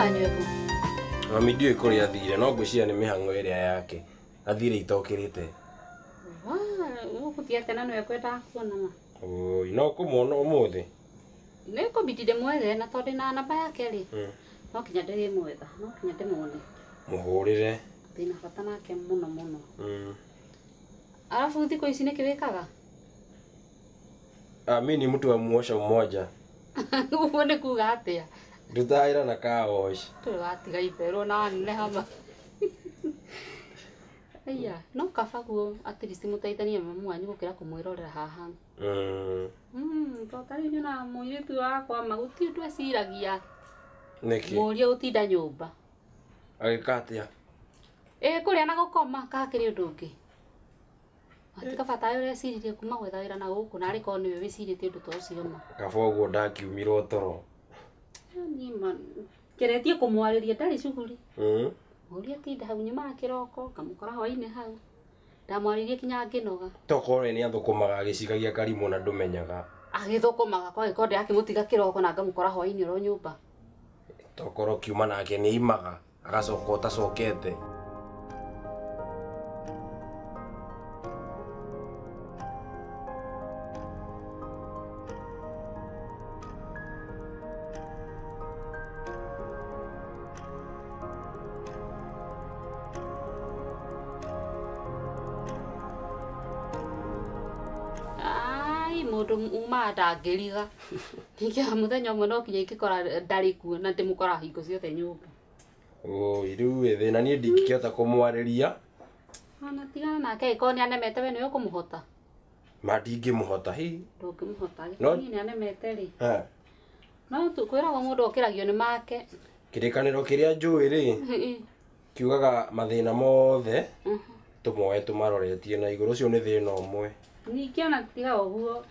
Wanyu eku? Mami ndiũĩ kũrĩa athire no ngwĩciria nĩ mĩhang'o ĩrĩa yake. Athire itokĩrĩte. Wa, ũgũthiĩ atĩa na nĩwe kwendaga kuonana? Oi, no kũmuona ũmũthĩ. Nĩ kũbidi ndĩmwethe na tondũ ndĩna namba yake rĩ. No kinya ndĩrĩmwetha, no kinya ndĩmuone. Mũhũrĩre. Ndĩna bata nake mũno mũno. Alafu thikũ ici nĩkĩ wĩkaga? Ah, mi ni mtu wa muosho mmoja. Ũguo nĩ kuga atĩa? Ndutaira na car wash. Tũrĩ watiga itherũ na waneneha ma. Aya, no kaba guo at least mũteithanie mamu wanyu gũkĩra kũmwĩrorera haha. To ta rĩu nyonaga mũirĩtu wakwa ma gũtirĩ ũndũ eciragia. Nĩkĩ? Mũriũ gũtinda nyũmba. Agĩka atĩa? Ĩ kũrĩa na gũkoma kakĩrĩ ũndũ ũngĩ. Ati kaba tayo ũreciririe kuma gwetha wĩra na gũkũ na arĩ korwo nĩwe wĩcirĩtie ũndũ ta ũcio ma. Kaba ũguo ndakiumirwo toro. Niĩ ma ngeretie kũmwarĩria ndarĩ cuguri. Mũriũ atinda hau nyumaga kĩroko ngamũkora hwainĩ hau. Ndamwarĩirie kinya ngĩnoga. Tokorwo we nĩathũkũmaga agĩcikagia karimũ na ndũmenyaga. Agĩthũkũmaga kwagĩkorwo ndĩrakĩmũtiga kĩroko na ngamũkora hwainĩ oro nyũmba. Tokorwo kiuma nake nĩaimaga agacoka ũtacokete. Mũndũ umaga ndangĩriga. Ningĩ mũthenya ũmwe no kinya ingĩkora ndarĩ kuo na ndĩmũkoraga hingo ciothe nyũmba. Oi, rĩu ĩ thĩna niĩ ndingĩkĩhota kũmwarĩria. Ona tigana nake angĩkorwo nĩanemete we nĩwe ũkũmũhota. Ma ndingĩmũhota hi. Ndũngĩmũhota angĩkorwo niĩ nĩanemete rĩ. No kwĩragwo mũndũ okĩragio nĩ make. Kĩrĩkanĩro kĩrĩa njũĩ rĩ, kiugaga mathĩna mothe tũmoe tũmaroretie na igũrũ, ũcio nĩ thĩna ũmwe. Ningĩ ona tiga ũguo.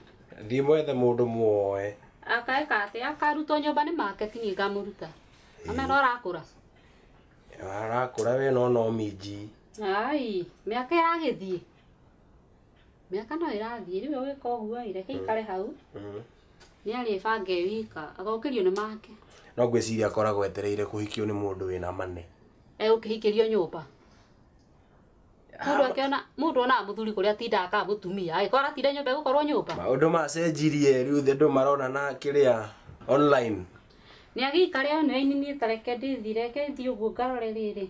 Thiĩ mwethe mũndũ muoe. Akaeka atĩ akarutwo nyũmba nĩ make ti niĩ ngamũruta. Ona no arakũra. Arakũra we no no minji. Ai, mĩaka ĩragĩthiĩ. Mĩaka no ĩrathiĩ rĩu ũgĩka ũguo ĩ, reke ikare hau. Nĩ arĩbanga e wika, agokĩrio nĩ make. No ngwĩciria akoragwo etereire kũhikio nĩ mũndũ wĩna mane. Egũkĩhikĩrio nyũmba. Mũndũ akĩona mũndũ onaga mũthuri kũrĩa atindaga kana mũtumia, angĩkorwo aratinda nyũmba egũkorwo nyũmba. Maũndũ macenjirie rĩu andũ maronana kĩrĩa online. Nĩ agĩikare online niĩ ta reke ndĩthiĩ, reke thiĩ ũguo ngarore rĩrĩ.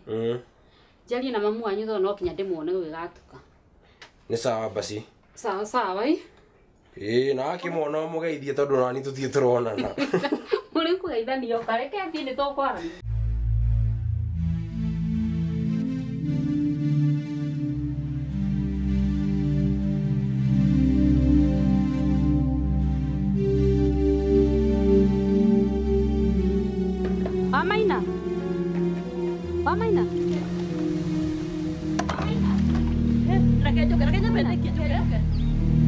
Njarie na mamu wanyu tondũ no kinya ndĩmuone gũgĩgatuka. Nĩ sawa basi. Sawa sawa ĩ. Ĩĩ na wakĩmuona ũmũgeithie tondũ nani tũthiĩ tũronana. Mũrĩ kũgeithanio ka reke thiĩ nĩ tũkwarania. Wamaina. Wamaina.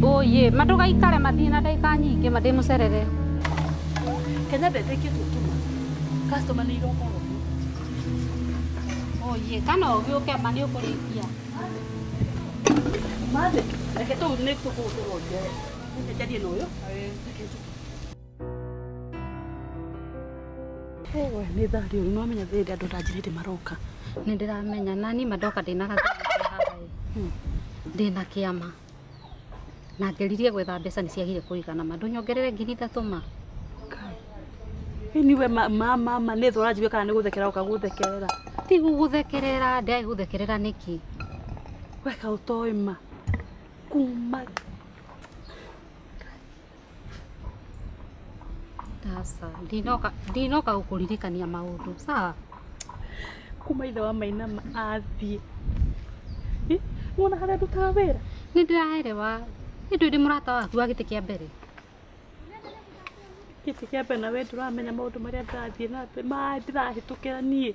Oye, mandũgaikare mathiĩ na ndagĩka nyingĩ ma ndĩmũcerere. Kenya mbembe ingĩtũtũma. Customer nĩ iroka oro. Oye, kana ũgĩũke ma nĩ ũkũrĩkia. Mathe, reke tũu nĩ tũkũtũronje. Reke njarie na ũyũ. Reke njũke. We nĩ thaa rĩu nĩ wamenya hĩndĩ andũ ndanjĩrĩte maroka. Nĩ ndĩramenya na niĩ ma ndoka ndĩna gathĩna haha ĩ. Ndĩna kĩama. Na ngeririe gwetha mbeca nĩ ciagire kũigana ma ndũnyongerere 3,000 ma. Ĩ niwe ma nĩ thũ ũranjigua kana nĩ gũthekerera ũka gũthekerera. Ti gũgũthekerera, ndĩragĩ gũthekerera nĩkĩ? Weka ũtoĩ ma. Kuma Aca, ndinoka gũkũririkania maũndũ, sawa? Kuma ithe wa Maina athiĩ. Wona harĩa ndutaga wĩra? Nĩ ndĩraerewa. Nĩ ndũĩ ndĩ mũrata waku wa gĩtĩ kĩa mbere. Gĩtĩ kĩa mbere na we ndũramenya maũndũ marĩa ndĩrathiĩ na mbere, ma ndĩrahĩtũkĩra niĩ.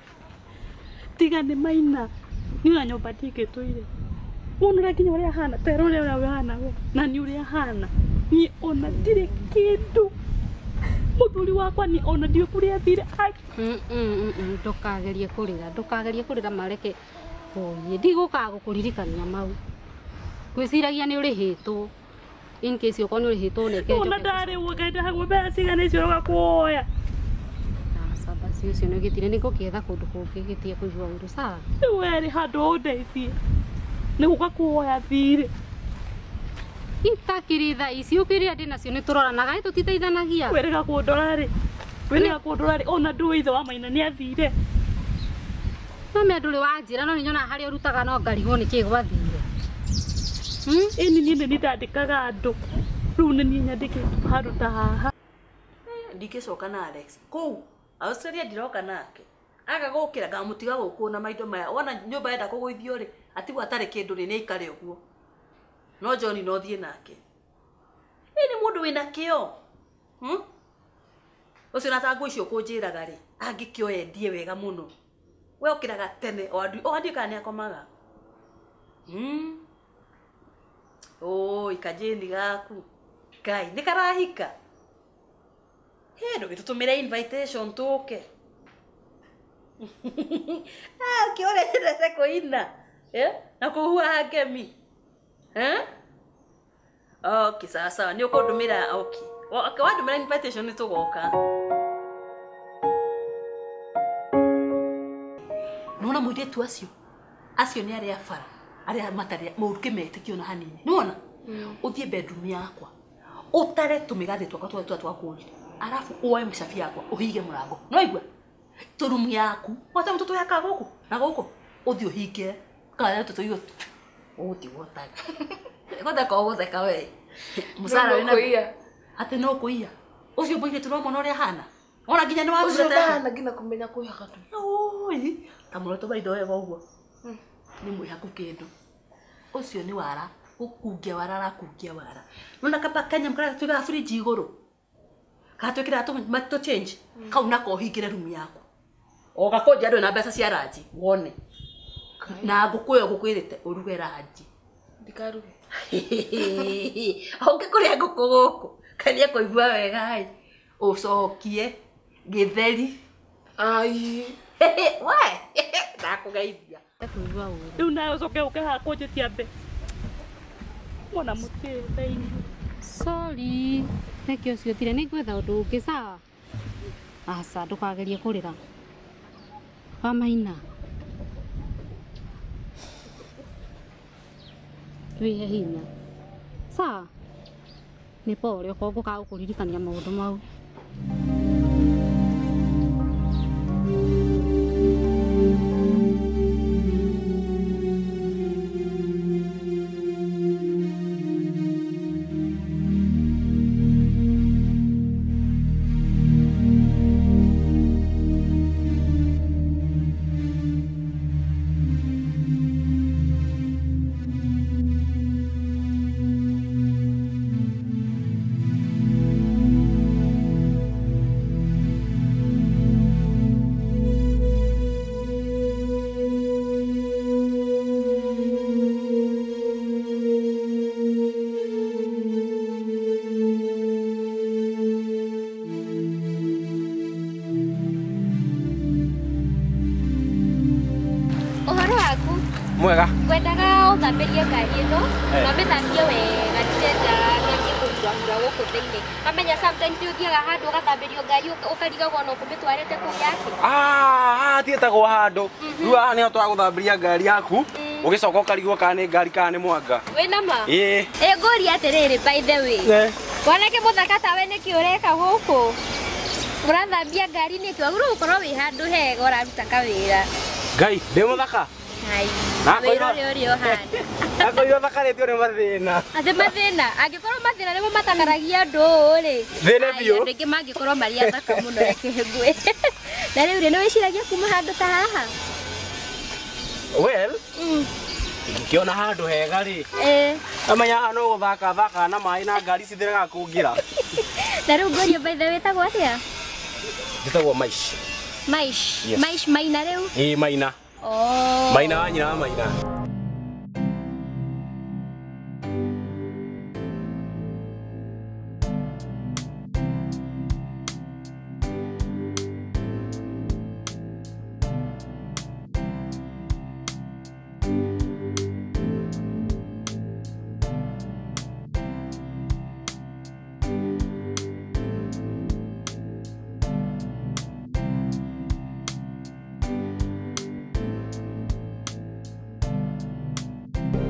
Tiga nĩ Maina. Niĩ ona nyũmba ndingĩtũire. Wona ũrĩa nginya ũrĩa ahana, ta ũrĩa ũrĩa ũhana we, na nĩ ũrĩa ahana. Niĩ ona ndirĩ kĩndũ. Mũthuri wakwa niĩ ona ndiũĩ kũrĩa athire. Ndũkagerie kũrĩra, ndũkagerie kũrĩra mareke. Oye, ndigũkaga gũkũririkania mau. Ngwĩciragia nĩ ũrĩhĩtwo. In case ũkorwo nĩ ũrĩhĩtwo neke njoke. Ona ndarĩhwo, Ngai ndahagwo mbeca cigana icio ũroka kuoya. Aca basi ũcio nĩ gĩtire nĩ ngũkĩetha kũndũ kũngĩ gĩtige kũigua ũru sawa. Rĩu we rĩ handũ ũndeithie nĩ gũka kuoya thirĩ. Itakĩrĩ thaa ici ũkĩrĩa ndĩ nacio nĩ tũroranaga nĩ tũtiteithanagia. Wĩrĩga kũndora rĩ. Wĩrĩga kũndora rĩ ona ndũĩ ithe wa Maina nĩ athire. No me ndũrĩ wanjĩra no nĩ nyonaga harĩa ũrutaga no ngarigwo nĩkĩ gwathire. Ĩni niĩ nĩ ndandĩkaga andũ. Rĩu nĩ niĩ nyandĩkĩtwo handũ ta haha. Ndingĩcoka na Alex kũu Australia ndiroka nake aga gũkĩra ngamũtiga gũkũ na maindo maya wona nyũmba yenda kũgũithio rĩ atigwo atarĩ kĩndũ rĩ nĩ aikare ũguo no John no thiĩ nake ĩ nĩ mũndũ wĩna kĩo ũcio na ta nguo icio kũnjĩraga rĩ angĩkĩoya endie wega mũno we ũkĩraga tene o andũ kana nĩ akomaga oi kajeni gaku Ngai nĩ karahika. He ndũgĩtũtũmĩre invitation tũke. Ah, ũkĩũria endete kũina na kũhuhaha ngemi. Okay, sawa sawa nĩ ũkũndũmĩra okay. Wandũmĩra invitation nĩ tũgoka. Nĩwona mũirĩtu acio acio nĩ arĩa bara arĩa matarĩ mũngĩmetĩkia ona hanini nĩwona ũthiĩ bedroom yakwa ũtare tũmĩgathĩ twakwa tũrĩa twakũrire arafu oe mĩcabi yakwa ũhinge mũrango no igua tũrumu yaku wate mũtũtũ yakaga gũkũ na gũkũ ũthiĩ ũhinge kana tũtũ ũgũtigwo ũtarĩ gũtheka ũgũtheka we mũcara wĩna atĩ no kũiya ũcio mũirĩtu no mwana ũrĩa ahana ona nginya nĩ ũcio ndahana nginya kũmenya kwĩhaka tu oi ta mũrotũ maitho wega ũguo nĩ mwĩhaku kĩndũ ũcio nĩ wara gũkungia wara arakungia wara nona kaba kanyamũ karĩa tũigaga fridge igũrũ kana twĩkĩraga tũ change kau nako ũhingĩre rumu yaku oka kũnja ndũrĩ na mbeca cia ranji wone na ngũkũ ĩyo ngũkwĩrĩte ũruge ranji ndikaruge ũngĩkũrĩa ngũkũ gũkũ kana nĩekũigua wega ĩ ũcokie gĩtheri ai we ndakũgeithia Rĩu nawe ũcoke ũke haha kũnjĩtia mbeca mwana mũtĩte inyuĩ. Sorry reke ũcio tire nĩ ngwetha ũndũ ũngĩ sawa. Aca ndũkagerie kũrĩra wa Maina wĩhe hinya sawa. Nĩ pole okorwo ngũkaga gũkũririkania maũndũ mau. Mwega ngwendaga ũthambĩrie ngari ĩno na mĩthambie wega ndirenda nyanjie kũhurahura gũkũ thĩinĩ amenya sometimes nĩ ũthiaga handũ ũgathambĩrio ngari ũkarigagwo ona ũkũmĩtwarĩte kũu yake. Ah, tiĩtagwo handũ rĩu haha nĩho twagũthambĩria ngari yaku ũgĩcoka ũkarigwo kana nĩ ngari kana nĩ mwanga. Wĩna ma? Ĩĩ. Ĩ ngũria atĩrĩrĩ by the way mwanake mũthaka tawe nĩkĩ ũreka gũkũ ũrathambia ngari nĩkĩ wagĩrĩirwo gũkorwo wĩ handũ hega ũraruta kawĩra. Ngai ndĩ mũthaka. Hai. Wĩra ũrĩa ũrĩa ũhana. Akoirwo thakarĩtio nĩ mathĩna. Atĩ mathĩna, angĩkorwo mathĩna nĩmo mathakaragia andũ ũũ rĩ. Thĩna biũ. Andũ aingĩ mangĩkorwo marĩ athaka mũno reke ngwĩre. Na rĩu rĩ nĩ wĩciragia kuma handũ ta haha? Well, ingĩkĩona handũ hega rĩ. Amenya haha no gũthaka thaka na maĩ na ngari cithiraga kũngĩra. Na rĩu ngũrie by the way wĩtagwo atĩa? Njĩtagwo Maish. Maish. Maish Maina rĩu? Ĩĩ Maina. Oh. Maina wa nyina wa Maina.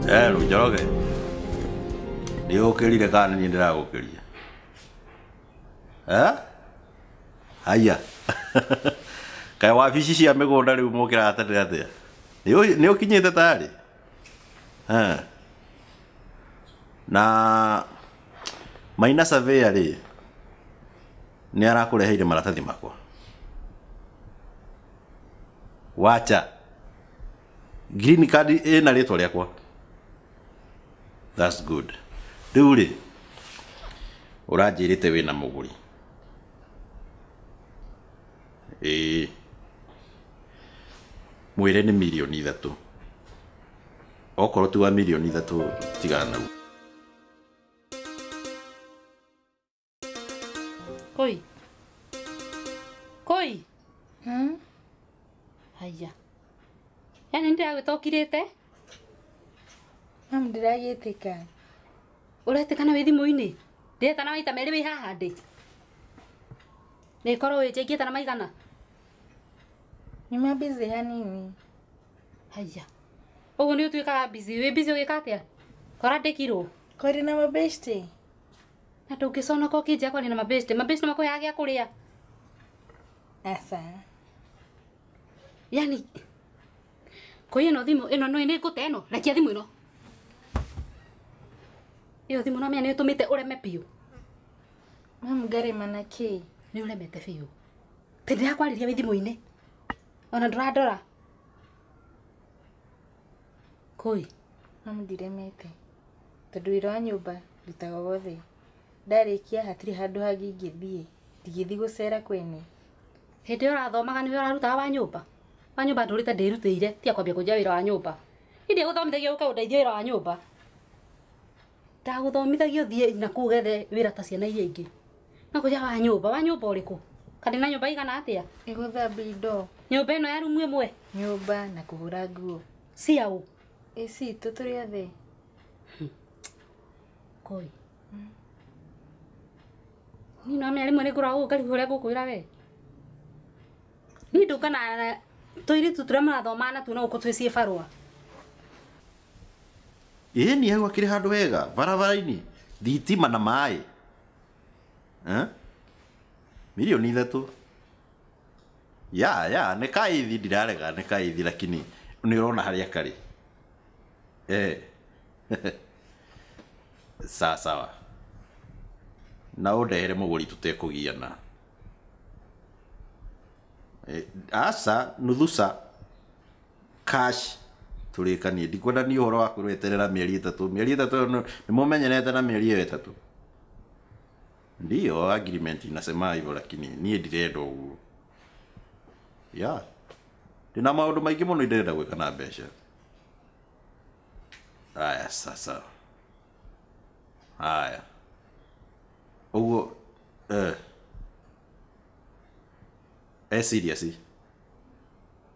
Hello, Njoroge. Nĩũkĩrire kana niĩ ndĩragũkĩria? Eh? Haya. Kaĩ wabici cia mĩgũnda rĩu mũkĩraga tene atĩa? Nĩ ũkinyĩte tayari? Eh. Na Maina surveyor rĩ nĩ arakũreheire maratathi makwa. Wacha. Green card ĩna rĩtwa rĩakwa. That's good. Rĩu rĩ ũranjĩrĩte wĩna mũgũri. Ĩĩ. Mwĩre nĩ mirioni 3. Okorwo ti wa mirioni 3 tigana naguo. Koi. Koi. Haya. Yani ndĩragwĩta ũkirĩte? Mam, ndĩragĩtĩka. Ũretĩkana wĩ thimũ-inĩ? Ndĩretana maita merĩ wĩ haha ndĩ. Nĩkorwo wĩ nja ingĩtana maigana? Nyuma busy hanini. Haya. Ũguo nĩ ũtuĩkaga busy, wĩ busy ũgĩka atĩa? Korandĩkirwo? Kũrĩ na mabeshte. Na ndũngĩconoka ũkĩnjĩra kwaria na mabeshte. Mabeshte makũheaga gĩa kũrĩa. Aca. Yani koi ĩno thimũ ĩno no nĩ ngũte ĩno, rekia thimũ ĩno. Ĩyo thimũ no menya nĩ ĩtũmĩte ũreme biũ. Mam, ngarema na kĩ? Nĩ ũremete biũ. Tĩ ndĩrakwarĩria wĩ thimũ-inĩ. Ona ndũrandora. Koi. Mam, ndiremete. Tondũ wĩra wa nyũmba ndutaga wothe. Ndarĩkia hatirĩ handũ hangĩ ingĩthiĩ. Ndingĩthiĩ gũcera kwene. Hĩndĩ ĩyo ũrathomaga nĩwe ũrarutaga wa nyũmba. Wa nyũmba ndũrĩte ndĩrutĩire, tiga kwambia kũnjia wĩra wa nyũmba. Niĩ ndigũthomithagia ũke ũndeithie wĩra wa nyũmba. Ndagũthomithagia ũthiĩ na kũu ũgethe wĩra ta ciana iria ingĩ. No kũnjia wa nyũmba, wa nyũmba ũrĩkũ? Kana na nyũmba igana atĩa? Ĩgũthambia indo. Nyũmba ĩno ya rumu ĩmwe? Nyũmba na kũhũra nguo. Cia ũ? Ĩ citũ tũrĩ othe. Koi. Niĩ no menya rĩmwe nĩ ngũragwo ngarigwo ũrĩa ngũkwĩra we. Niĩ ndũkana tũirĩtu tũrĩa mũrathoma natuo no gũkũ twĩ ciĩbarũa. Ĩĩ nĩ hau akĩrĩ handũ hega barabara-inĩ, thitima na maĩ. Eh? Mirioni 3. Ya ya nĩ kaithi ndirarega nĩ kaithi lakini nĩ ũrona harĩa karĩ. Eh. Sawa sawa. Na ũndehere mũgũri tũtekũgiana. Aca nuthuca cash tũrĩkanie ndikwenda niĩ ũhoro wa kwĩreterera mĩeri 3 mĩeri 3 nĩ mũmenyerete na mĩeri ĩyo 3 ndio agreement inasema hivyo lakini niĩ ndirenda ũguo ya ndĩna maũndũ maingĩ mũno ndĩrenda gwĩka na mbeca. Aya sasa haya ũguo serious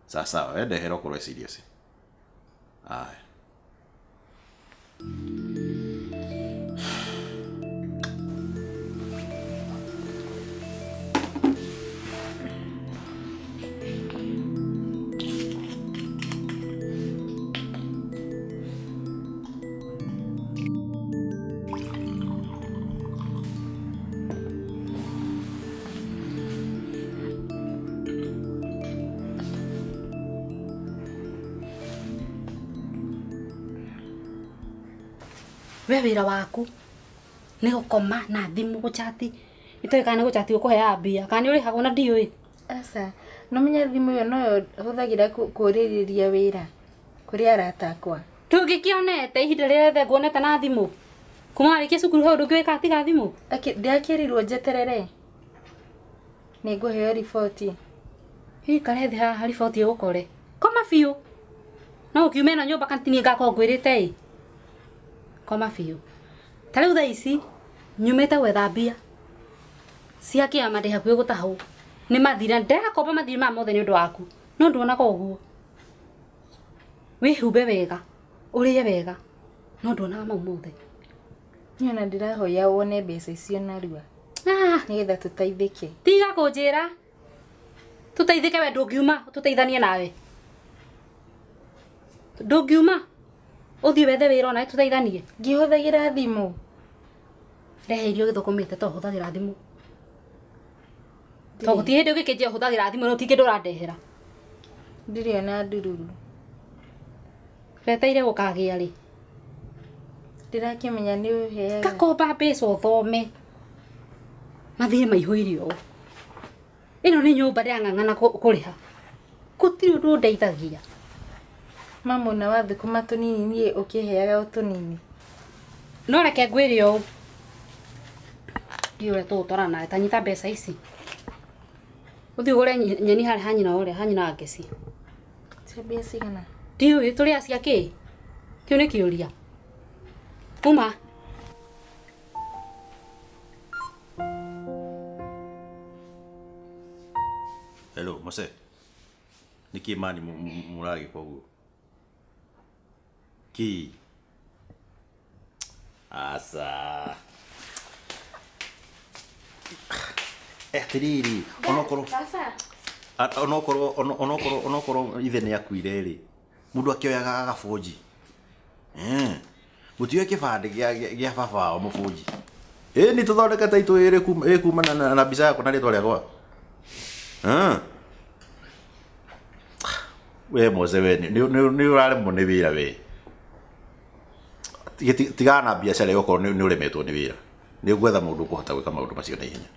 sasa wendehera okorwo serious. Aya. We wĩra waku nĩ gũkoma na thimũ gũchati itoĩ kana nĩ gũchati ũkũheaga mbia kana nĩ ũrĩhagwo na ndiũĩ. Aca no menya thimũ ĩyo noyo hũthagĩra kũrĩrĩria wĩra kũrĩ arata akwa. Ndũngĩkĩonete ihinda rĩothe nguonete na thimũ kuma warĩkia cukuru hau ndũngĩwĩka tiga thimũ. Ndĩrakĩrirwo njeterere nĩ ngũheo riboti. Wĩikare thĩ haha riboti ĩgũkore. Koma biũ no ũkiume ĩno nyũmba kana ti niĩ ngakorwo ngwĩrĩte ĩ. Koma biũ. Ta rĩu thaa ici nyumĩte gwetha mbia cia kĩama ndĩ hakuhĩ gũtahwo nĩ mathira ndĩrakomba mathirĩ maya mothe nĩ ũndũ waku no nduonaga ũguo. Wĩhumbe wega ũrĩe wega no nduonaga mau mothe. Niĩ ona ndĩrahoya wone mbeca icio narua nĩgetha tũteithĩke. Tiga kũnjĩra tũteithĩke we ndũngiuma tũteithanie nawe. Ndũngiuma. Ũthiĩ wethe wĩra ona tũteithanie. Ngĩhũthagĩra thimũ. Rehe irio gĩthũkũmĩte to hũthagĩra thimũ. To gũtirĩ hĩndĩ ũgĩkĩnjia hũthagĩra thimũ no ti kĩndũ ũrandehera. Ndirĩ ona ndururu. Weteire gũkagĩa rĩ? Ndĩrakĩmenya nĩ ũheaga. Gakomba mbeca ũthome. Mathiĩ maihũire ũũ. Ĩno nĩ nyũmba ndĩrang'ang'ana kũrĩha. Gũtirĩ ũndũ ũndeithagia. Mamu na wathũkũma tũnini niĩ ũkĩheaga o tũnini. No reke ngwĩre ũũ. Ndiũĩ ũrĩa tũgũtwarana nawe, ta nyita mbeca ici. Ũthiĩ ũgũre nyeni harĩa ha nyina ũrĩa, ha nyina wa Ngeci. Cia mbia cigana? Ndiũĩ tũrĩ acia kĩ? Kĩu nĩ kĩũria. Uma. Hello, Mose. Nĩkĩ mani mũragĩka ũguo? Kĩ? Aca. Atĩrĩrĩ, onokorwo onokorwo onokorwo onokorwo ithe nĩ akuire rĩ, mũndũ akĩoyaga agabũnji. Mũtiũĩ kĩbandĩ gĩa baba wao mũbũnji. Ĩ nĩ tũthondekete itũ ĩrĩ kuma na mbica yakwa na rĩtwa rĩakwa. We Mose we nĩ ũraremwo nĩ wĩra we. Tigana na biacara ĩyo okorwo nĩ ũremetwo nĩ wĩra. Nĩ ũgwetha mũndũ ũkũhota gwĩka maũndũ macio na ihenya.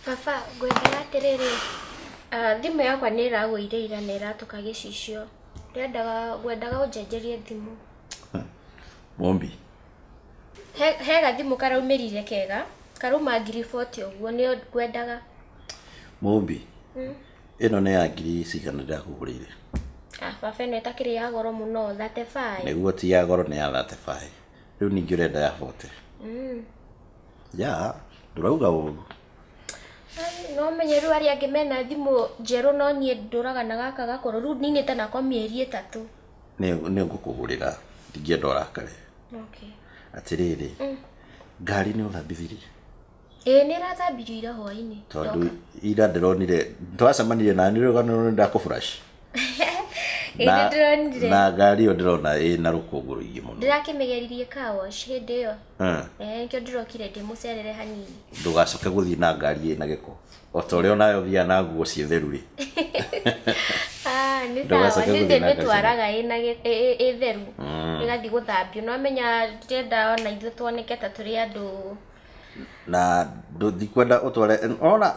Baba, ngwendaga atĩrĩrĩ, thimũ yakwa nĩ ĩragũire ira na ĩratũka gĩcicio. Ngwendaga ũnjenjerie thimũ. Mombi. He gathimũ karaumĩrire kega, karauma 40,000 ũguo nĩyo ngwendaga. Mombi. Ĩno nĩ ya ngiri cigana ndĩrakũgũrĩire? Baba ĩno ĩtakĩrĩ ya goro mũno, 35. Nĩguo ti ya goro nĩ ya 35. Rĩu ningĩ ũrenda ya 40. Ya, ndũrauga ũru. No menye rĩu arĩa angĩ mena thimũ njerũ no niĩ ndũraga na gaka gakũrũ rĩu ninĩte nako mĩeri 3. Nĩ ngũkũgũrĩra, ndingĩenda ũrakare. Okay. Atĩrĩrĩ, ngari nĩ ũthambithirie? Ĩĩ nĩ ĩrathambirio ira hwaĩ-inĩ. Tondũ ira ndĩronire twacemanirie na nĩ rũgano ndakũflash. Ĩĩ nĩ ndĩronire. Na ngari ĩyo ndĩrona ĩna rũkũngũ rũingĩ mũno. Ndĩrakĩmĩgeririe car wash hĩndĩ ĩyo. Nĩkĩo ndĩrokire ndĩmũcerere hanini. Ndũgacoke gũthiĩ na ngari ĩna gĩko. O ta ũrĩa onayo ũthiaga na nguo ciĩ theru rĩ. Nĩ sawa, nĩ ndĩmĩtwaraga ĩna ĩ theru. Ĩgathiĩ gũthambio. No menya ndĩrenda ona ithuĩ tuoneke ta tũrĩ andũ. Na ndikwenda ũtware ona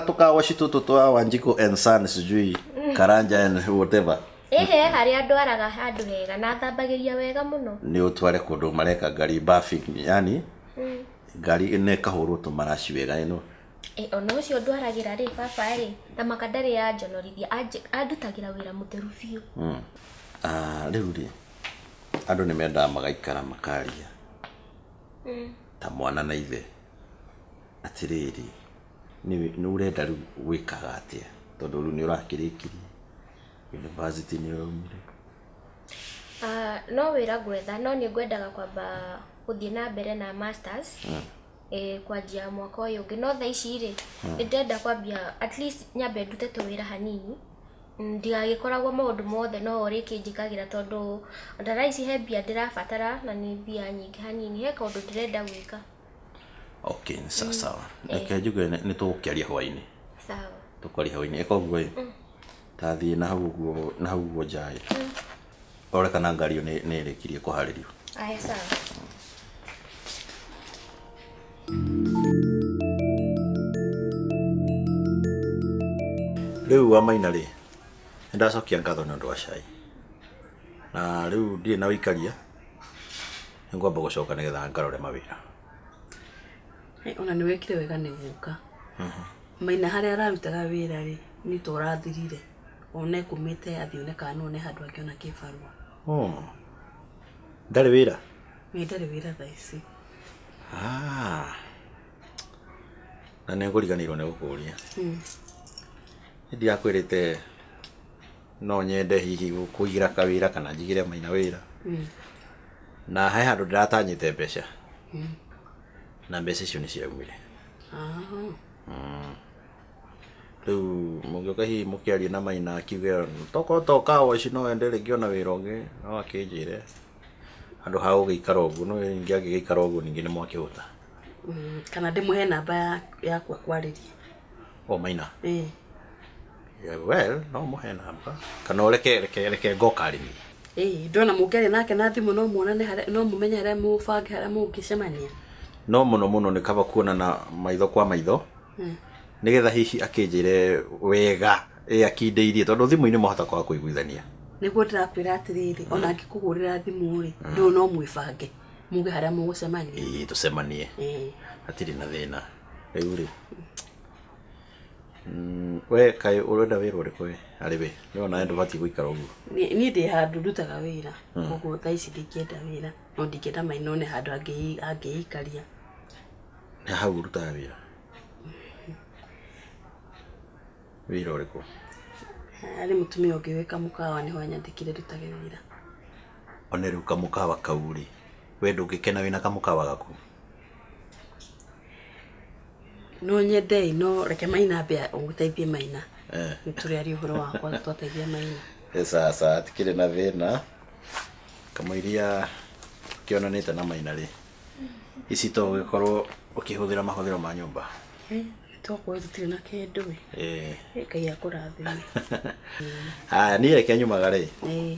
tuka wash tũtũ twa Wanjiku and Son sijui Karanja and whatever. Ehe, harĩa ndwaraga handũ hega na thambagĩria wega mũno. Nĩ ũtware kũndũ mareka ngari buffing, yani ngari ĩno ĩkahũrwo tũmaraci wega ĩno. Ona ũcio ndwaragĩra rĩ baba rĩ, ta maka ndarĩ anjonorithia, andutagĩra wĩra mũtheru biũ. Rĩu rĩ, andũ nĩ mendaga magaikara makaria. Ta mwana na ithe. Atĩrĩrĩ, nĩ ũrenda rĩu gwĩkaga atĩa? Tondũ rĩu nĩ ũrakĩrĩkirie. University nĩ ũraumire. No wĩra ngwetha, no nĩ ngwendaga kwamba gũthiĩ na mbere na masters. Kwanjia mwaka ũyũ ũngĩ. No thaa ici rĩ, nĩ ndĩrenda kwambia at least nyambe ndute tũwĩra hanini. Ndigagĩkoragwo maũndũ mothe no ũrĩkĩnjĩkagĩra tondũ ona thaa ici he mbia ndĩrabatara na nĩ mbia nyingĩ hanini, he kaũndũ ndĩrenda gwĩka. Okay, sawa sawa. Reke njuge nĩ tũgũkĩaria hwaĩ-inĩ. Sawa. Tũkwaria hwaĩ-inĩ. Ĩka ũguo ĩ. Ta thiĩ na hau ũguo, na hau ũguo nja ĩ. Ũrore kana ngari ĩyo nĩ ĩrĩkirie kũharĩrio. Aya, sawa. Rĩu wa Maina rĩ, nĩ ndacokia ngatho nĩ ũndũ wa cai. Na rĩu ndirĩ na ũikaria, nĩ ngwamba gũcoka nĩgetha ngarore mawĩra. Ona nĩ wekire wega nĩ gũka. Maina harĩa ararutaga wĩra rĩ, nĩ ta ũrathirire. One kumĩte athiĩ one kana no one handũ angĩona kĩbarũa. Ndarĩ wĩra? Ĩ ndarĩ wĩra thaa ici. Na nĩ ngũriganĩirwo nĩ gũkũria. Nĩ ndirakwĩrĩte no nyende hihi kũigĩra kawĩra kana njigĩre Maina wĩra. Na he handũ ndĩratanyĩte mbeca. Na mbeca icio nĩ ciraumire. Rĩu mũngĩũka hihi mũkĩarie na Maina akiuge tokorwo to kawa ici no ende rĩngĩ ona wĩra ũngĩ no akĩnjĩre handũ ha gũgĩikara ũguo no ningĩ angĩgĩikara ũguo ningĩ nĩ mwakĩhũta. Kana ndĩmũhe namba yakwa kwarĩrie. O Maina. Ĩĩ. Yeah, well, no mũhe namba kana ũreke ngoka arĩmi. Ĩĩ, ndona mũngĩaria nake na thimũ no muonane harĩa no mũmenye harĩa mũbange harĩa mũngĩcemania. No mũno mũno nĩ kaba kuonana maitho kwa maitho. Nĩgetha hihi akĩnjĩre wega ĩ akindĩirie tondũ thimũ-inĩ mwahota kwaga kũiguithania. Nĩguo ndĩrakwĩra atĩrĩrĩ ona angĩkũhũrĩra thimũ rĩ ndũ no mwĩbange muge harĩa mũgũcemania. Ĩĩ tũcemanie. Ĩĩ. Hatirĩ na thĩna. Rĩu rĩ we kaĩ ũrenda wĩra ũrĩkũ we arĩ we nĩ ona ndũbatiĩ gũikara ũguo. Niĩ ndĩ handũ ndutaga wĩra koguo thaa ici ndingĩenda wĩra no ndingĩenda Maina one handũ angĩikaria. Nĩ hau ũrutaga wĩra? Wĩra ũrĩkũ? Harĩ mũtumia ũngĩ wĩ kamũkawa nĩho anyandĩkire ndutage wĩra. One rĩu kamũkawa kau rĩ we ndũngĩkena wĩna kamũkawa gaku? No nyende no reke Maina ambe ũgũteithie Maina. Nĩtũrĩaria ũhoro wakwa twateithia Maina. Sasa hatikĩrĩ na thĩna kamũiria kĩonanĩte na Maina rĩ ici to ũgĩkorwo ũkĩhũthĩra mahũthĩro ma nyũmba. Tokorwo tũtirĩ na kĩndũ ĩ. Ngai akũrathime. Haya niĩ reke nyumaga rĩ. Ĩĩ.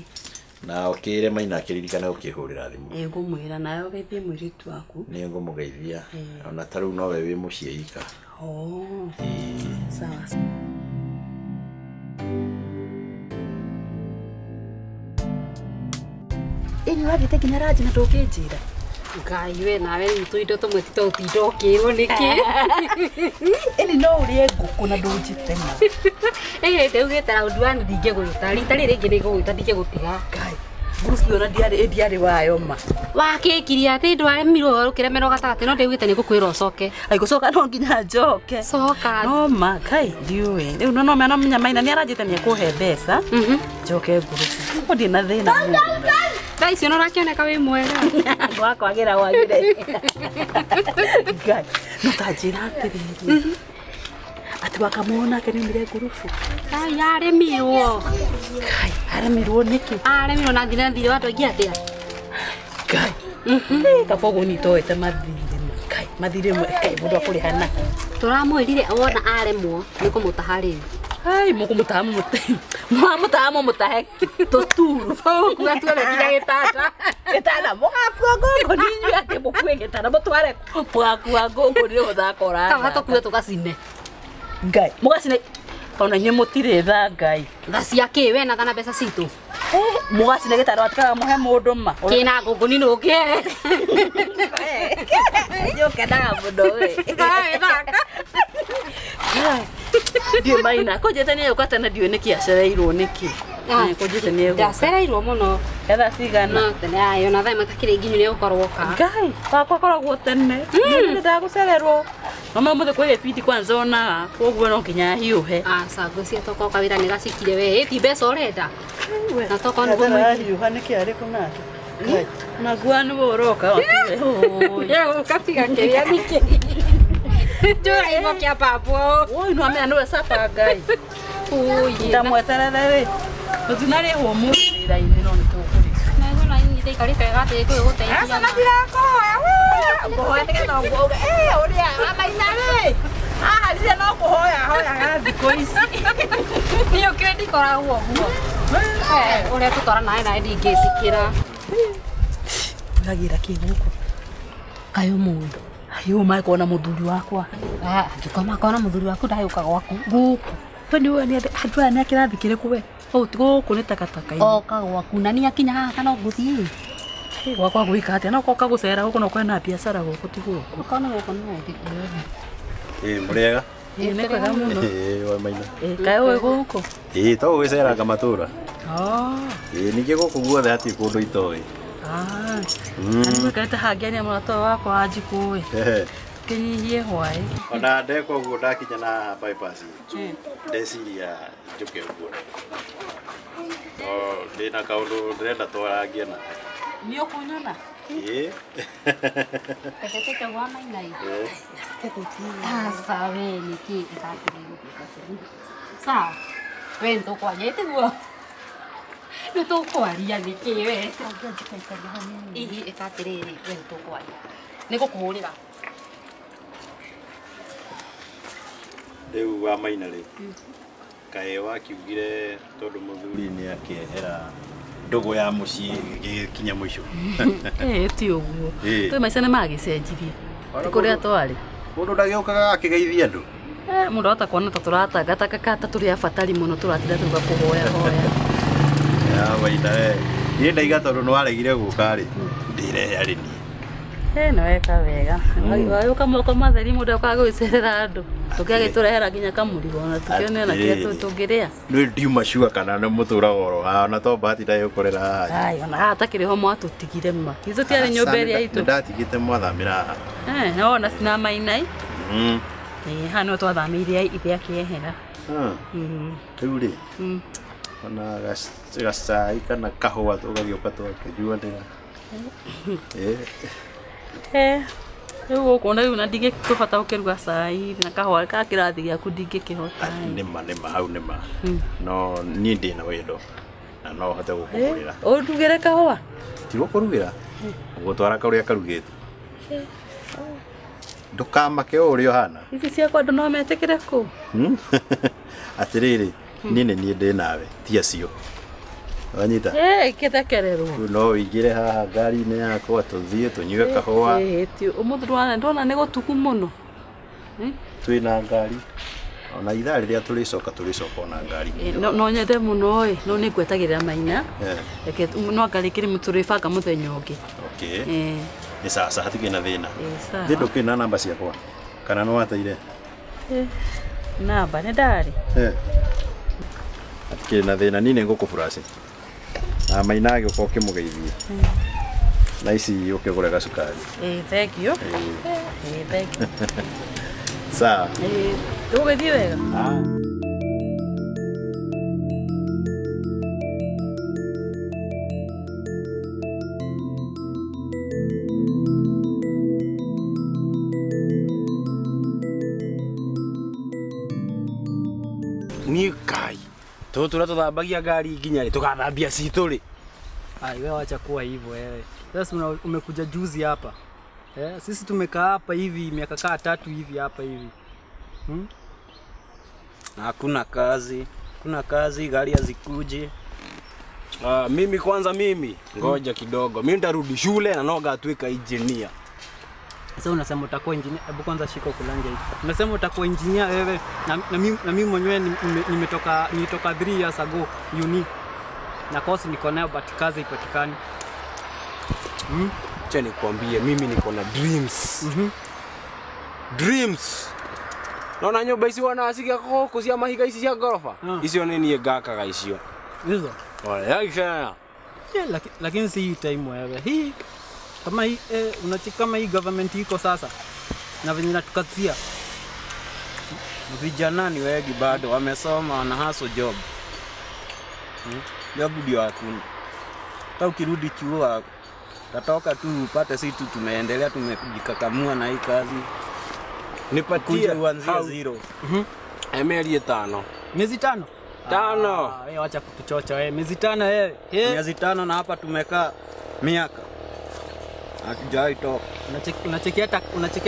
Na ũkĩre Maina akĩririkana gũkĩhũrĩra thimũ. Ĩĩ ngũmwĩra nawe ũgeithie mũirĩtu waku. Nĩ ngũmũgeithia. Ona ta rĩu nowe wĩ mũciĩ ika. Oh. Sawa. Ĩni ũrathiĩte nginya ranji na ndũkĩnjĩra. Ngai we nawe rĩu tũindo tũmwe ti tũtinda ũkĩrwo nĩkĩ. Ĩni no ũrĩe ngũkũ na ndũnjĩte ma. Ĩĩ ndaugĩte round one ndingĩgwĩta rita rĩrĩ rĩngĩ nĩngũgwĩta ndingĩgũtiga. Ngai ngurubu ona ndiarĩ wayo ma. Wakĩkirie atĩ ndwaremirwo ũkĩremerwo gatagatĩ no ndaugĩte nĩngũkwĩra ũcoke. Ai gũcoka no nginya njoke. Coka. No ma Ngai ndiũĩ rĩu no menya Maina nĩaranjĩte nĩekũhe mbeca njoke ngurubu. Ko ndirĩ na thĩna mũno. Thaa icio no ũrakĩoneka wĩ mwega. Gwakwagĩra wagĩre. Ngai no ta njĩra atĩrĩrĩ atĩ wakamũona nake nĩaumire ngurubu. Ngai aremirwo. Ngai aremirwo nĩkĩ? Aremirwo na thirĩ na thirĩ wa andũ aingĩ atĩa? Ngai. Kaba ũguo niĩ itoete mathirĩ ma. Ngai mathirĩ Ngai mũndũ akũrĩha nakĩ? Tũramwĩrire wona aremwo nĩ kũmũtaha rĩu. Ai mũkũmũtaha mũmũtaha mũmũtahe tũturu. Tũgũkua tuothe nginya gĩtanda. Gĩtanda mũgakua ngũngũni inyuĩ atĩ mũkue gĩtanda mũtware mũgakua ngũngũni mũthako ũrathaka. Kaba tũkue tũgacine. Ngai mũgacine ona inyuĩ mũtirĩ tha Ngai. Tha cia kĩ we na tha na mbeca citũ? Mũgacine gĩtanda watikaga mũhe mũndũ ma. Kĩna ngũngũni nũkĩhe. Nĩ ũkenaga mũno we. Ndiũĩ Maina kũnjĩte nĩegũka tene ndiũĩ nĩkĩ acereirwo nĩkĩ. Kũnjĩte nĩegũka. Ndacereirwo mũno. Thaa cigana? No tene ayo na thaa ĩmwe takĩrĩ nginyu nĩegũkorwo oka. Ngai wakwa akoragwo tene. Nĩ ndagũcererwo. Mama ũmũthĩ kwĩ gĩbindi kwanza onaga koguo no nginya hiũhe. Aca ngwĩciria tokorwo kawĩra nĩ gacikire we ĩ ti mbeca ũrenda. Na tokorwo nĩguo Arahiũha nĩkĩ arĩ kũ nake? Nagua nĩwe ũroka. Ũgatiga kĩrĩa nĩkĩ. Njũra igo kĩa baba. Oi no amenya nĩwe capa Ngai. Oi. Ndamweterere rĩ. Tũtinarĩhwo ũmũthĩ wĩra-inĩ no nĩtũkũrĩhwo. Naigua na inyitĩ ikarĩte wega atĩ gũgũteithia. Aca na ndirakũhoya. Ngũhoya nĩgetha uge ũrĩa Maina rĩ. Haha rĩrĩa no kũhoya hoyaga thikũ ici. Niĩ ũkĩũĩ ndikoragwo ũguo. Ũrĩa tũtwaranaga nawe ndingĩtĩkĩra. Ũragĩra kĩ gũkũ? Kaĩ ũmũĩ? Ayo mai kona mũthuri wakwa. Angĩkorwo makona mũthuri waku ndagĩũka gwaku. Gũkũ. We nĩũĩ nĩ andũ aya nĩ a kĩrathi kĩrĩkũ we? Gũkũ nĩ takataka-inĩ. Oka gwaku na niĩ akinya haha kana ngũthiĩ. Gwakwa gwĩka atĩa? No oka gũcera gũkũ no kwĩna biacara gũkũ ti gũkũ. Ũkona gũkũ no ũthiĩ. Ĩĩ mũrĩega? Ĩĩ nĩ kwega mũno. Ĩĩ wa Maina. Ĩĩ kaĩ ũĩ gũkũ? Ĩĩ to gũgĩceranga matũra. Ĩĩ ningĩ gũkũ guothe hatirĩ kũndũ itoĩ. Nĩgũikarĩte hangĩaria mũrata ũyũ wakwa wa njikũ ĩ. Kĩnyihie hwaĩ. Ona ndeka ũguo ndakinya na bypass ndeciria njũke ũguo. No ndĩna kaũndũ ndĩrenda twarangie nawe. Nĩ ũkũnyona? Ĩĩ. Reke wa Maina ĩ. Aca we nĩkĩ ĩgatĩrĩrĩ. Sawa. We nĩtũkwaria tiguo. Nĩtũkwaria nĩkĩ we. Ihi ĩka atĩrĩrĩ we nĩtũkwaria. Nĩngũkũhũrĩra. Rĩu wa Maina rĩ, kaĩ wakiugire tondũ mũthuri nĩ akĩehera ndũgũ ya mũciĩ ĩgĩkinya mũico. Ti ũguo. Twĩ maica nĩ magĩcenjirie. Ti kũrĩa twarĩ. Mũndũ ndagĩũkaga akĩgeithia andũ. Mũndũ ahota kuona ta tũratangatanga ta tũrĩ abatari mũno tũratinda tũruga kũhoya hoya. Ya Maina we. Niĩ ndaiga tondũ nĩ waregire gũka rĩ, ndĩrehe arĩ niĩ. Nĩ weka wega. Wagĩũka moko matheri mũndũ okaga gwĩcerera andũ. Tũkĩagĩtũrehera nginya kamũrigo ona tũkĩone ona kĩrĩa tũngĩrĩa. Nĩ ndiuma sure kana nĩ mũtũraga oro haha ona to bahati ndagĩũkorera haha. Ai ona haha takĩrĩ ho mwatũtigire ma. Ithuĩ tũtiarĩ nyũmba ĩrĩa itũ. Nĩ ndatigĩte mwathamĩra haha. Na wona cina Mainai. Haha nĩho twathamĩire ithe akĩehera. Rĩu rĩ, ona gacai kana kahũa tũgagĩũka tũgakĩnyuanĩra. Rĩu gũkũ rĩu na ndingĩkĩhota gũkĩruga cai na kahũa ka kĩrathi gĩaku ndingĩkĩhota. Nĩma hau nĩma. No niĩ ndĩna wendo na no hote gũkũgũrĩra. Ũndugĩre kahũa? Ti gũkũrugĩra. Ũgũtwara karĩa karugĩtwo. Ndũkamake ũũ ũrĩa ũhana. Ici ciakwa andũ no metĩkĩre kũu. Atĩrĩrĩ, niĩ nĩ niĩ ndĩ nawe, ti acio. Wanyita? Kĩthekererwo. No ũingĩre haha ngari-inĩ yakwa tũthiĩ tũnyue kahũa. Ti ũmũthĩ ndona nĩ gũtuku mũno. Twĩna ngari. Ona ithaa rĩrĩa tũrĩcoka tũrĩcoka ona ngari. No nyende mũno ĩ, no nĩ ngwetagĩrĩra Maina. Reke no anga rĩngĩ tũrĩbanga mũthenya ũngĩ. Okay. Nĩ sawa hatikĩrĩ na thĩna. Thĩ ndũkĩrĩ na namba ciakwa kana nĩ wateire? Namba nĩ ndarĩ. Hatikĩrĩ na thĩna niĩ nĩ ngũkũburaci. Na Maina agĩũka ũkĩmũgeithie. Na ici ũkĩgũre gacukari. Thank you. Thank you. Sawa. Tũgũgĩthiĩ wega. Niĩ Ngai tũtũra tũthambagia ngari nginya rĩ tũgathambia citũ rĩ. Ai wewe acha kuwa hivyo wewe. Sasa umekuja juzi hapa. Sisi tumekaa hapa hivi miaka kaa 3 hivi hapa hivi. Na hakuna kazi. Kuna kazi gari hazikuje. Mimi kwanza mimi ngoja kidogo. Mimi nitarudi shule na noga atuika engineer. Sasa unasema utakuwa engineer, hebu kwanza shika kulanja hivi. Unasema utakuwa engineer wewe na mimi mwenyewe nimetoka nilitoka 3 years ago uni. Na course niko nayo but kazi ipatikani. Acha nikwambie mimi niko na dreams. Dreams. Naona nyumba ici wana acigia gũkũ cia mahiga ici cia gorofa. Icio nĩ niĩ ngakaga icio. Hizo. Wala yagicana. Yeah, lakini si hii time wewe. Hii kama hii unachika kama hii government iko sasa na venye natukatia. Vijana ni wengi bado wamesoma wana hustle job. Job ndio hakuna. Hata ukirudi chuo tatoka tu upate, si tu tumeendelea tumejikakamua na hii kazi. Nipatie uanzie zero. Miezi 5. Miezi 5? Tano. Wewe acha kutuchocha wewe. Miezi 5 wewe. Miezi 5 na hapa tumekaa miaka. Hatujai toka. Unacheki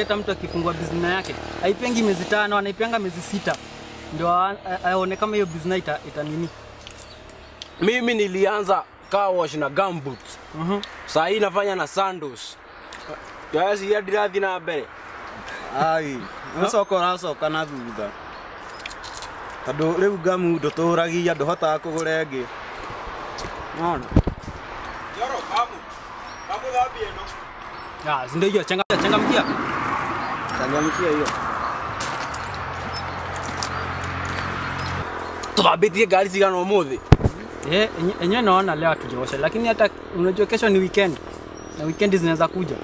hata mtu akifungua business yake, haipengi miezi 5, anaipenga miezi 6. Ndio aone kama hiyo business ita nini. Mimi nilianza car wash na gumboots. Sasa hii nafanya na sandals. Yaani ya dirathi na mbere. Ai, ucoka ũracoka na thutha. Tondũ rĩu ngamu ndũtũragia ndũhotaga kũgũra ĩngĩ. Unaona? Joro kamu. Kamu thambie ndo. Ah, ndio hiyo changamkia. Changamkia hiyo. Tuthambĩtie ngari cigana ũmũthĩ? Enyewe naona leo hatujaosha, lakini hata unajua kesho ni weekend. Na weekend zinaweza kuja.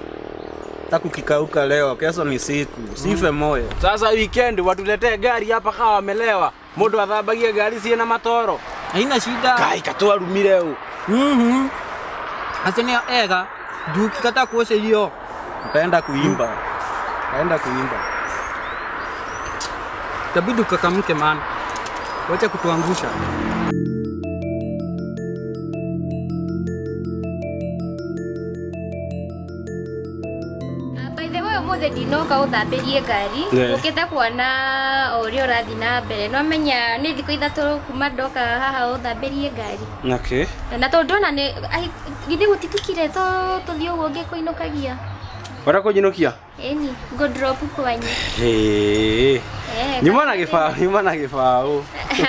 Hata kukikauka leo, kesho ni siku. Sife moyo. Sasa weekend watuletee gari hapa kama wamelewa. Mundu athambagie gari ciĩ na matoro. Haina shida. Kai katwarumire u. Acio nĩo ega. Juu ukikataa kuosha hiyo utaenda kuimba. Utaenda kuimba. Itabidi ukakamke man. Wacha kutuangusha. By the way, umuthi ndinoka uthambirie ngari ukite kuona uria urathi na mbere no menya ni thiku 3 kuma ndoka haha uthambirie ngari. Okay. Na tondu ndona ni githi gutitukire tuthie uguo ngikuinukagia. Wara kujinukia? Eni, go drop kwanyu. Eh. Nyuma na gibao, nyuma na gibao.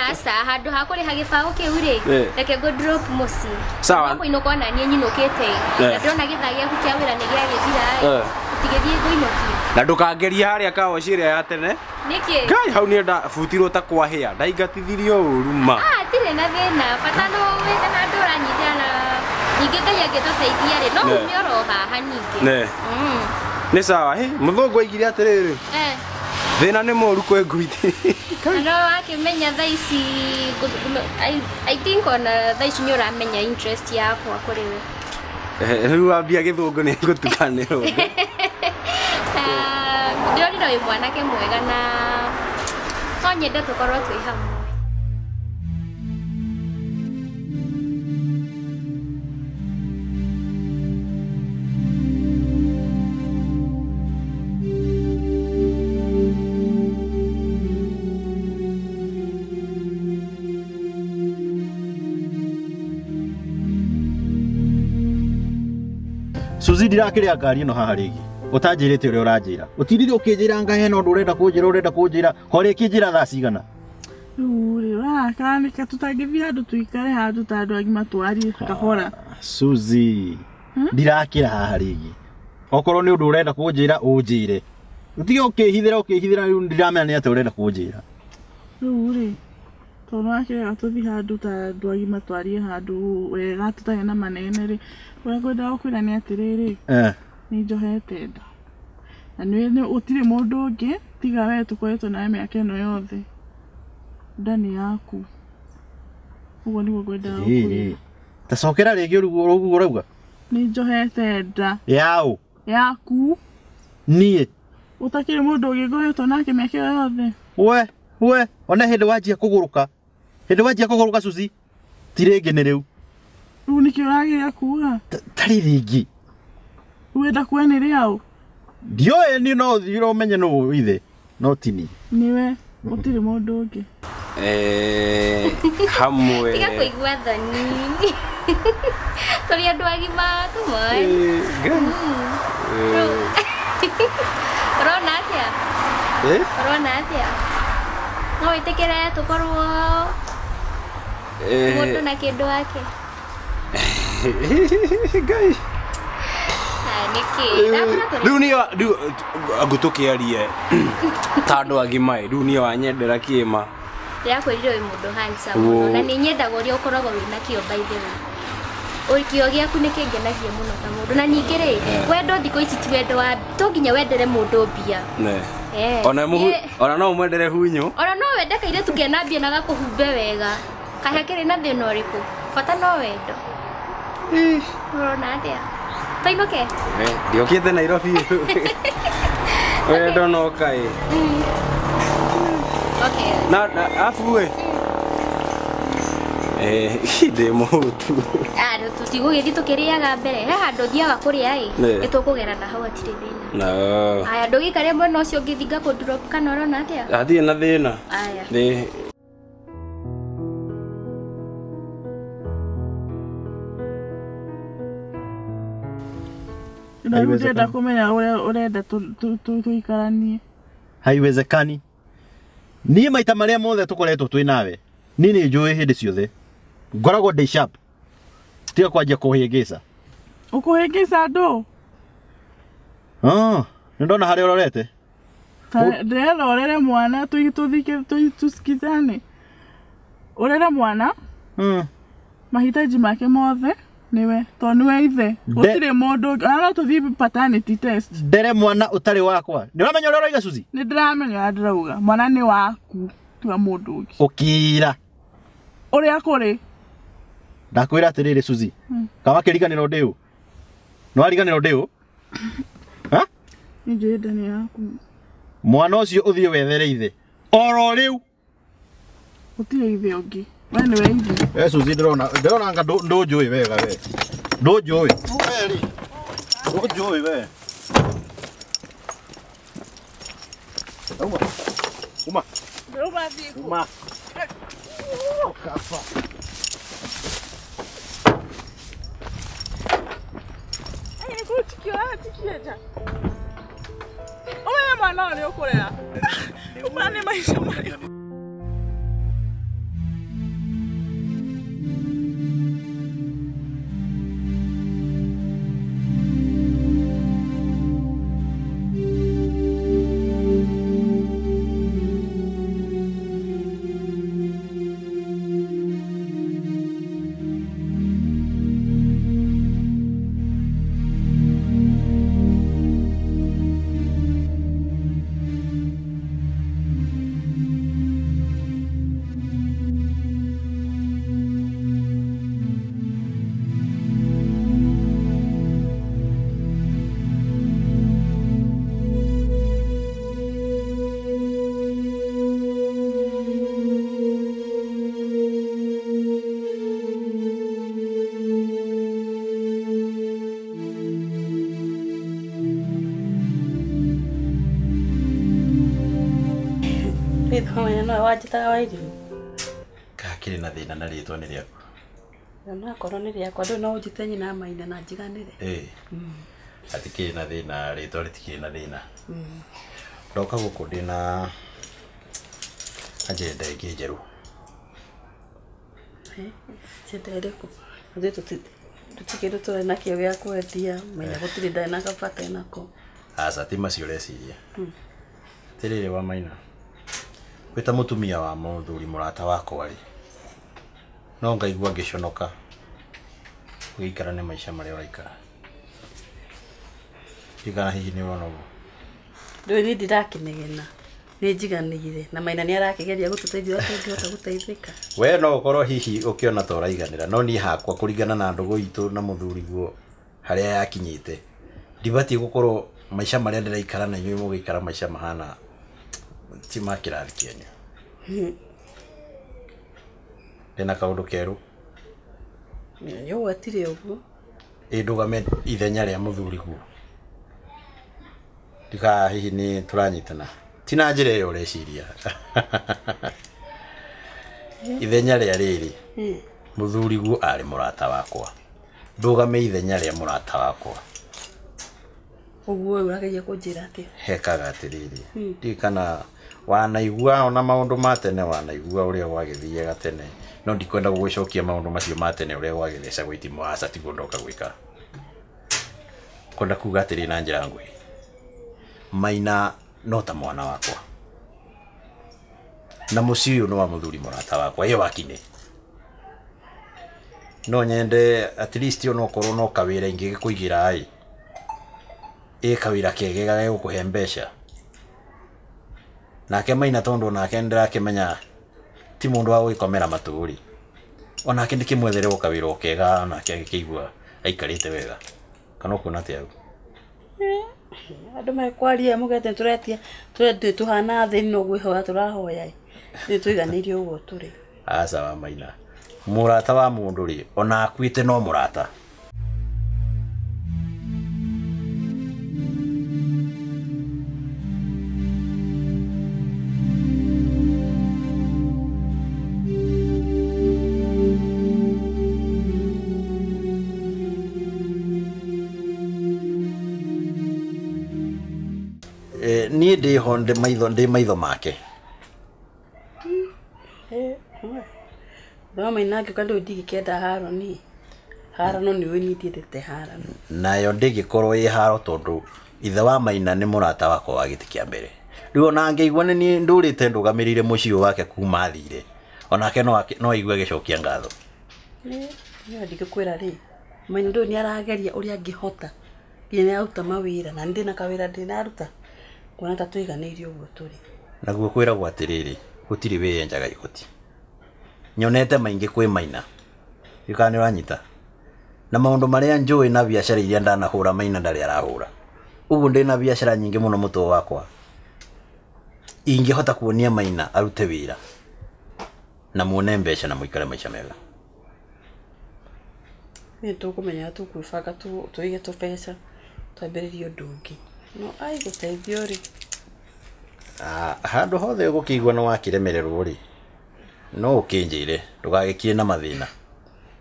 Aca, handu ha kuriha gibao kiu ri, reke go drop mucii. Sawa. Kuinuka na nie nyinukite. Na ndona githaa giaku kia wira ni giagithira. Utigithie nguinukia. Na ndukangerie haria kawaci ria ya tene. Niki? Ngai hau nie ndabutirwo ta kwahia, ndaingatithirio uru ma. Ah, tire na thina, bata no wĩna handũ ũranyitĩra na ningĩ Ngai angĩtũteithia rĩ, no ume oro haha ningĩ. Ne. Nĩ sawa, hĩ, mũthũngũ aigire atĩrĩrĩ. Thĩna nĩ mũru kwĩ ngui. No wakĩmenya thaa ici, I think ona thaa ici nĩ ũramenya interest yakwa kũrĩ we. Rĩu wambia gĩthũngũ nĩ ngũtukanĩrwo. Ndĩronire wĩ mwanake mwega na no nyende tũkorwo twĩ hamwe. Suzy ndirakiria ngari ĩno haha rĩngĩ ũtanjĩrĩte ũrĩa ũranjĩra ũtindire ũkĩnjĩra ngahe no ũndũ ũrenda kũnjĩra ũrenda kũnjĩra horĩkĩnjĩra thaa cigana rĩu rĩ ũrakaranĩka tũtangĩthiĩ handũ tũikare handũ ta andũ agima twarie kahora. Suzy ndirakĩra haha rĩngĩ okorwo nĩ ũndũ ũrenda kũnjĩra ũnjĩre ũtige ũkĩhithĩra ũkĩhithĩra rĩu ndiramenya nĩ atĩa ũrenda kũnjĩra rĩu rĩ tondũ wakĩrega tũthiĩ handũ ta andũ agima twarie handũ wega tũtarĩ na manene rĩ ũrĩa ngwendaga gũkwĩra nĩ atĩrĩrĩ nĩ njohete nda na nĩ gũtirĩ mũndũ ũngĩ tiga we tũkoretwo nawe mĩaka ĩno yothe nda nĩ yaku ũguo nĩguo ngwendaga gũkwĩra. Ta cokera rĩngĩ ũguo ũrauga nĩ njohete nda yaũ yaku niĩ ũtakĩrĩ mũndũ ũngĩ ngoretwo nake mĩaka ĩyo yothe we we ona hĩndĩ wanjia kũgũrũka hĩndĩ wanjia kũgũrũka Suzy ti rĩngĩ nĩ rĩu rĩu nĩkĩ ũrageria kuga tarĩ rĩngĩ wenda kuga nĩ rĩaũ ndioĩ niĩ no ũthiĩ ũmenye nũ ithe no ti niĩ nĩwe gũtirĩ mũndũ ũngĩ hamwe tiga kũigua thoni tũrĩ andũ agima come on ũrona atĩa ũrona atĩa no wĩtĩkĩre tũkorwo mũndũ na kĩndũ wake Ngai nĩkĩ rĩu niĩ rĩu ngũtũkĩarie ta andũ agima rĩu niĩ wanyendera kĩma ndĩrakwĩrire wĩ mũndũ handsome mũno na nĩ nyendaga ũrĩa ũkoragwo wĩna kĩo by the way kĩo gĩaku nĩ kĩngenagia mũno ta mũndũ na ningĩ rĩ wendo thikũ ici ti wendo wa to nginya wendere mũndũ mbia ona no ũmwendere hunyũ ona no wende kairĩtu kena mbia na gakũhumbe wega kahe kĩrĩ na thĩna ũrĩkũ bata no wendo ũrona atĩa tũinũke ndiokĩte Nairobi wendo no kaĩ na afu we ndĩ mũhũtu tũtigũgĩthiĩ tũkĩrĩaga mbere he handũ thiaga kũrĩa ĩ nĩtũkũgera na hau hatirĩ thĩna aya ndũgĩikare mwena ũcio ũngĩ ngakũ drop kana ũrona atĩa hatirĩ na thĩna aya na ndĩrenda kũmenya ũrĩa ũrenda tũikaranie haiwezekani niĩ maita marĩa mothe tũkoretwo twĩ nawe niĩ nĩ njũĩ hĩndĩ ciothe ngoragwo ndĩ sharp tiga kwanjia kũhĩngĩca ũkũhĩngĩca ndũ nĩ ndona harĩa ũrorete ndĩrenda ũrere mwana tũsikizane ũrere mwana mahitaji make mothe niwe tondũ nĩwe ithe gũtirĩ mũndũ ũngĩ ona no tũthiĩ paternity test ndere mwana ũtarĩ wakwa nĩ ũramenya ũrĩa ũrauga Suzy nĩ ndĩramenya ũrĩa ndĩrauga mwana nĩ waku ti wa mũndũ ũngĩ ũkira ũrĩa kũrĩ ndakwĩra atĩrĩrĩ Suzy kawakĩriganĩrwo ndĩ ũ Nĩ wariganĩrwo ndĩ ũ? Ha? Nĩ njũĩ nda nĩ yaku. Mwana ũcio ũthiĩ wethere ithe. Oro rĩu. Gũtirĩ ithe ũngĩ. We nĩwe ithe. We Suzy ndĩrona anga ndũnjũĩ wega we. Ndũnjũĩ. We rĩ. Ndũnjũĩ we. Uma. Uma. Uma. Kapa. Ai, nĩkũtikia tikia nja. Ũmenye mwana ũyũ nĩ ũkũrera. Ũmana nĩ maica marĩkũ. No wanjĩtaga Wairimũ. Kakĩrĩ na thĩna na rĩtwa nĩ rĩaku. Na akorwo nĩ rĩakwa ndũĩ no ũnjĩte nyina Maina na njiganĩre. Ĩĩ. Hatikĩrĩ na thĩna, rĩtwa rĩtikĩrĩ na thĩna. Ndoka gũkũ ndĩna agenda ĩngĩ njerũ. Agenda ĩrĩkũ? Ithuĩ tũtikĩrĩ tũrĩ nakĩo gĩa kwendia, Maina gũtirĩ ndarĩ na kabata nako. Aca ti macio ũreciria. Atĩrĩrĩ wa Maina. Gwĩta mũtumia wa mũthuri mũrata wakwa rĩ, no ngaigua ngĩconoka ũgĩikara nĩ maica marĩa ũraikara. Ndirikana hihi nĩ ũrona ũguo? Ndũĩ niĩ ndirakĩnegena, nĩ njiganĩire na Maina nĩ arakĩgeria gũtũteithia ũrĩa tũngĩhota gũteithĩka. We no ũkorwo hihi ũkĩona ta ũraiganĩra, no niĩ hakwa kũringana na ndũgũ itũ na mũthuriguo harĩa yakinyĩte, ndibatiĩ gũkorwo maica marĩa ndĩraikara na inyuĩ mũgĩikara maica mahana ti ma kĩrathi kĩanyu. Ndĩna kaũndũ kerũ. Nĩ ũgwetire ũguo. Ĩ ndũgame ithenya rĩa mũthuriguo. Ndika hihi nĩ tũranyitana. Ti na njĩra ĩyo ũreciria. Ithenya rĩa rĩrĩ, mũthuriguo arĩ mũrata wakwa. Ndũgame ithenya rĩa mũrata wakwa. Ũguo ũrageria kũnjĩra atĩa? Hekaga atĩrĩrĩ, ndirikana wanaigua ona maũndũ ma tene, wanaigua ũrĩa gwagĩthiaga tene, no ndikwenda gũgũcokia maũndũ macio ma tene ũrĩa gwagĩthecagwo itimũ, aca tiguo ndoka gwĩka. Kwenda kuga atĩrĩ na njĩra nguhĩ, Maina no ta mwana wakwa na mũciĩ ũyũ nĩ wa mũthuri mũrata wakwa ĩ wakinĩ. No nyende at least onokorwo no kawĩra ingĩgĩkũigĩra ĩ, ĩ kawĩra kegega gegũkũhe mbeca. Nake Maina tondũ onake nĩndĩrakĩmenya ti mũndũ wa gũgĩkomera matũ-rĩ, onake ndĩkĩmwethere o kawĩra o kega onake agĩkĩigua aikarĩte wega. Kana ũkuona atĩa rĩu? Andũ mekwaria mũgete tũretia tũretio tũhana thĩni no gwĩhoya tũrahoya ĩ tũiganĩire ũguo tũrĩ. Aca wa Maina, mũrata wa mũndũ rĩ, ona akuĩte no mũrata. Niĩ ndĩho ndĩ maitho make. No Maina angĩũka ndũĩ ndingĩkĩenda haro niĩ. Haro no nĩũĩ niĩ ndiendete harano. Nayo ndĩngĩkorwo ĩ haro tondũ ithe wa Maina nĩ mũrata wakwa wa gĩtĩ kĩa mbere. Rĩu ona angĩigua nĩ niĩ ndũrĩte ndũgamĩrĩire mũciĩ ũyũ wake kuma athire, onake no aigue agĩcokia ngatho. Niĩ ndingĩkwĩra rĩ, Maina ndũĩ nĩ arageria ũrĩa angĩhota nginya nĩ araruta mawĩra na ndĩna kawĩra ndĩnaruta kuona ta tũiganĩire ũguo tũrĩ. Naguo kwĩragwo atĩrĩrĩ, gũtirĩ wĩyenjaga igoti. Nyonete maingĩ kwĩ Maina. Ndiũĩ kana nĩ ũranyita. Na maundu maria njui na biacara iria ndanahura Maina ndari arahura. Uguo ndina biacara nyingi muno mutwe wakwa. Ingihota kuonia Maina arute wira. Na muone mbeca na muikare maica mega. Ni tukumenya tukwibanga tuige tubeca twambĩrĩrie ũndũ ũngĩ. No ai gũteithio rĩ. Handũ hothe ũgũkĩigua nĩ wakĩremererwo rĩ, no ũkĩnjĩre ndũgagĩkire na mathĩna.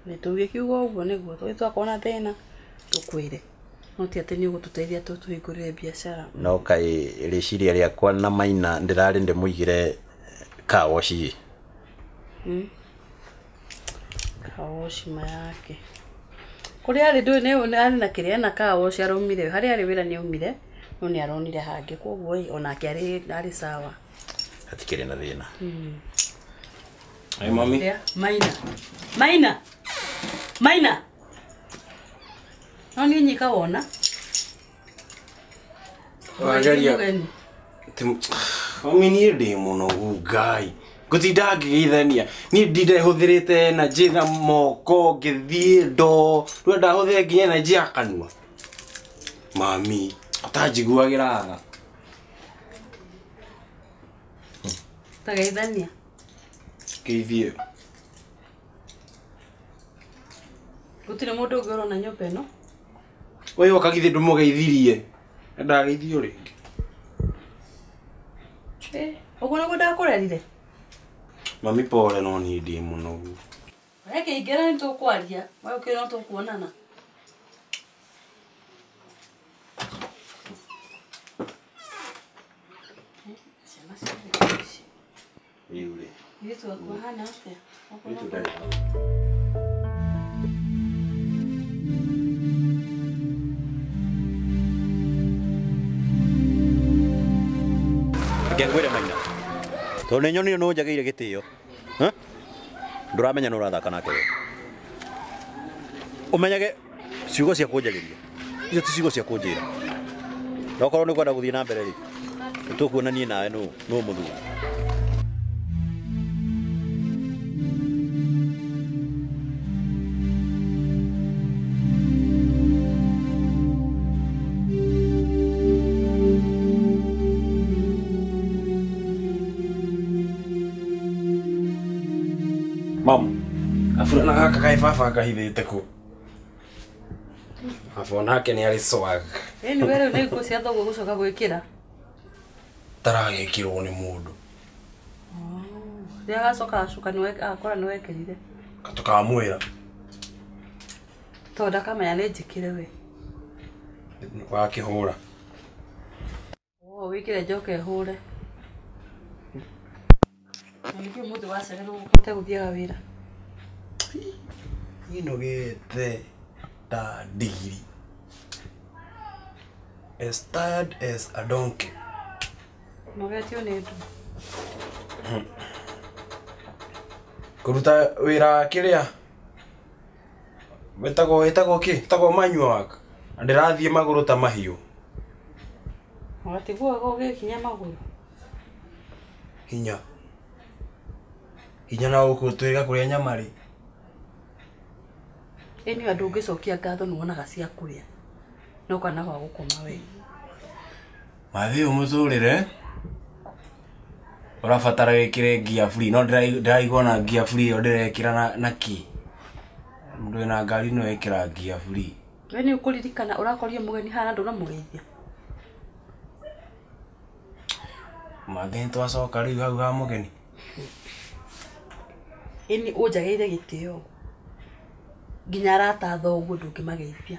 Nĩ tũgĩkiuga ũguo nĩguo tũgĩ twakorwo na thĩna tũkwĩre. No ti atĩ nĩ ũgũtũteithia tũhingũrĩre biacara. No kaĩ rĩciria rĩakwa na Maina ndĩrarĩ ndĩmũigĩre car wash ĩ. Car wash ma yake. Kũrĩa arĩ ndũĩ nĩ arĩ na kĩrĩa na car wash araumire harĩa arĩ wĩra nĩ aumire no nĩ aronire hangĩ koguo ĩ onake arĩ sawa. Hatikĩrĩ na thĩna. Hey mami. Yeah, Maina. Maina. Maina. No nĩ nyika wona. Wageria. Mami niĩ ndĩ mũnogu Ngai. Ngũtinda ngĩgeithania. Niĩ ndinde hũthĩrĩte energy na moko ngĩthiĩ ndoo. Rĩu ndahũthĩra nginya energy ya kanua. Mami, ũtanjiguagĩra tha. Tageithania. Geithie. Gũtirĩ mũndũ ũngĩ ũrona nyũmba ĩno. Ũyũ woka githĩ ndũmũgeithirie. Ndageithio rĩngĩ. Ũguo nĩguo ndakũrerire. Mami pole no niĩ ndĩ mũnogu. Reke ingĩra nĩ tũkwaria. We ũkĩra no tũkuonana. Ciana ciothe ici. Rĩu rĩ. Ithuĩ twakuhana atĩa? Ithuĩ ndarĩ. Reke ngwĩre Maina. Tondũ nĩ nyonire nĩ ũnjagĩire gĩtĩo. Ndũramenya nĩ ũrathaka nake we. Ũmenyage ciugo cia kũnjagĩria. Icio ti ciugo cia kũnjĩra. Na okorwo nĩ ũkwenda gũthiĩ na mbere rĩ, nĩtũkuona niĩ nawe nũ mũthuri. Mam, aburana gaka kaĩ baba kahithĩte kũ? Baba onake nĩ arĩ swag. Ĩni we rĩu nĩ nguo cia thoguo gũcoka gwĩkĩra. Taragĩkĩrwo nĩ mũndũ. Rĩrĩa agacoka acoka akora nĩ wekĩrire. Tũkamwĩra. Tondũ ndakamenya nĩ njĩkĩre we. Wakĩhũra. Wĩkĩre njoke hũre. Na nĩkĩo ũmũthĩ wacererwo gũka ũtegũthiaga wĩra. Nogete ta ndigiri. As tired as a donkey. Nogetio nĩ ndũ. Kũruta wĩra kĩrĩa wĩtagwo kĩ? Wĩtagwo manual work. Na ndĩrathiĩ magũrũ ta mahiũ. Watigwo ũgĩkinya magũrũ. Hinya. Hinya na gũkũ twĩrĩga kũrĩa nyama rĩ. Ĩni andũ ũngĩcokia ngatho nĩ wonaga cia kũrĩa. No kana gwa gũkoma we. Mathi ũmũtũrĩre ũrabatara wĩkĩre gear free no ndĩraigua na gear free ĩyo ndĩrekĩra na kĩ. Mũndũ wĩna ngari no ekĩra gear free. We nĩ ũkũririkana ũrakorire mũgeni haha na ndũnamũgeithia. Mathi nĩtwacoka rĩu hau ha mũgeni. Ĩni ũnjagĩire gĩtĩo. Nginya arata a thoguo ndũngĩmageithia.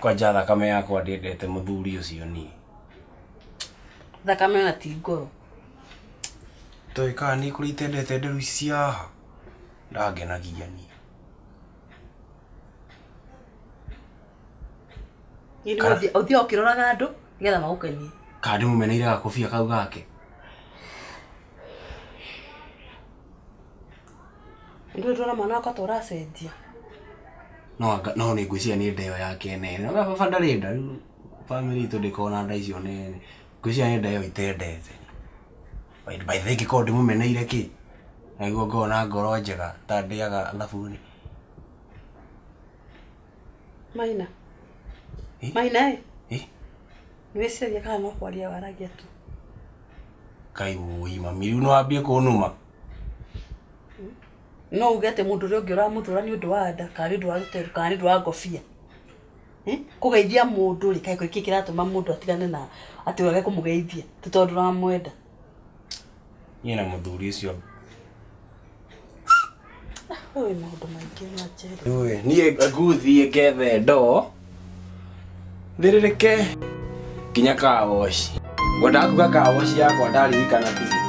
Kwanja thakame yakwa ndiendete mũthuri ũcio niĩ. Thakame ona ti ngoro. Toĩ kana nĩ kũrĩ itendete nderu ici cia haha. Ndangenagia niĩ. Ĩni ũthiaga ũkĩroraga andũ nĩgetha magũkenie. Kana ndĩmũmeneire gakobia kau gake. Ndũĩ ndũrona mwana wakwa ta ũracenjia. No nĩ ngwĩciria nĩ nda ĩyo yake nene. No baba ndarĩ nda rĩu family itũ ndĩkoragwo na nda icio nene. Ngwĩciria nĩ nda ĩyo itendete. By the way ingĩkorwo ndĩmũmeneire kĩ? Nĩguo ngorwo na ngoro njega ta ndĩaga thabuni. Maina. Maina eh? Nĩwĩciragia kana no kwaria waragia tu. Kai woi mami rĩu no wambie kũnuma. No uge atĩ mũndũ ũrĩa ũngĩ ũramũthũra nĩ ũndũ wa nda kana nĩ ũndũ wa rũteru kana nĩ ũndũ wa ngobia. Kũgeithia mũndũ rĩ kaĩ kĩ kĩratũma mũndũ atigane na atĩ wage kũmũgeithia ti tondũ ũramwenda. Niĩ na mũthuri ũcio Oi maũndũ maingĩ manjere. Oi niĩ ngũthiĩ ngethe ndoo thĩrĩrĩke nginya kawoci. Ngwendaga kuga kawoci yakwa ndaririkana ndirĩ.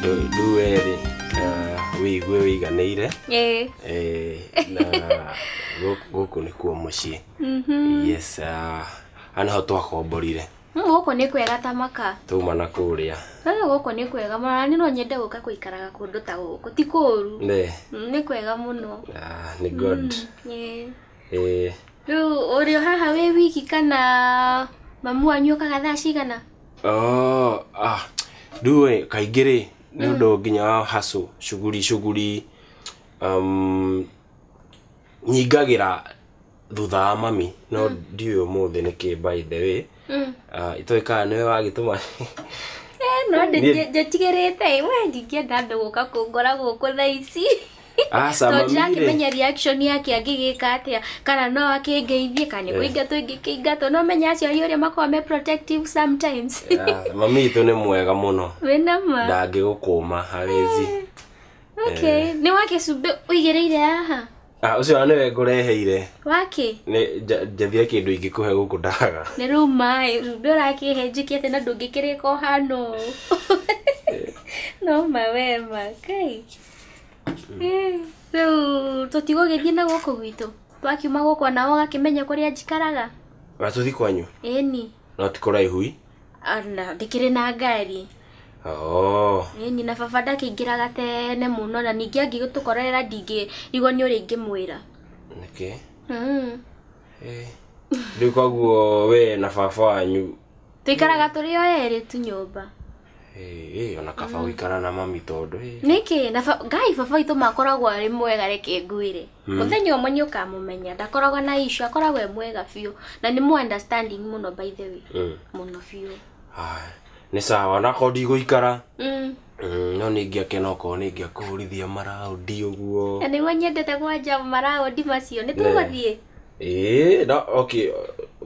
Rĩu wĩigue wĩiganĩire na gũkũ nĩkuo mũciĩ. Yes, haha nĩho twakomborire. Gũkũ nĩ kwega ta maka. Twauma na kũrĩa. Gũkũ nĩ kwega mũno na niĩ no nyende gũka gũikaraga kũndũ ta gũkũ ti kũũru. Nĩ kwega mũno. Nĩ good. Rĩu ũrĩ o haha wĩ wiki kana mamu wanyu okaga thaa cigana? Rĩu kaingĩ rĩ nĩ ũndũ nginya wa hustle shughuli shughuli nyingagĩra thutha wa mami no ndiũĩ ũmũthĩ nĩkĩ by the way. Itoĩ kana nĩwe wagĩtũma. No njĩtigĩrĩte we ndingĩenda andũ gũka kũngora gũkũ thaa ici. Aca mami rĩ. Tondũ ndirakĩmenya reaction yake angĩgĩka atĩa kana no akĩngeithie kana nĩ kũingatwo ingĩkĩingatwo no menya aciari ũrĩa makoragwo me protective sometimes. Mami witũ nĩ mwega mũno. Wĩna ma? Ndangĩgũkũma hawezi. Okay, nĩ wake cumbĩ ũigĩrĩire haha? Ũcio nĩwe ngũreheire. Wake? Nĩ njathire kĩndũ ingĩkũhe gũkũ ndaga. Nĩ rĩu maĩ cumbĩ ũrakĩhe njĩke atĩa na ndũngĩkĩrĩka ũhana ũũ. No ma we ma Ngai. Rĩu tũtigũgĩthiĩ na gũkũ gwitũ twakiuma gũkũ ona ũgakĩmenya kũrĩa njikaraga. Tũthiĩ kwanyu? Ĩni. No ti kũraihu? Ona ndĩkĩrĩ na ngari. Ĩni na baba ndakĩingĩraga tene mũno na ningĩ angĩgĩtũkorerera ndingĩrigwo nĩ ũrĩa ingĩmwĩra. Nĩkĩ? Rĩu koguo we na baba wanyu tũikaraga tũrĩ o erĩ tu nyũmba. Ona kaba gũikara na mami tondũ nĩkĩ na Ngai baba witũ makoragwo arĩ mwega reke ngwĩre. Mũthenya ũmwe nĩ ũkamũmenya ndakoragwo na issue akoragwo e mwega biũ na nĩ mu understanding mũno by the way. Mũno biũ. Nĩ sawa onakorwo ndigũikara. No nĩ ingĩakena okorwo nĩ ingĩakũhũrithia maraũndi ũguo. Na nĩguo nyendete kwanja maraũndi macio nĩ tũgũthiĩ? No okay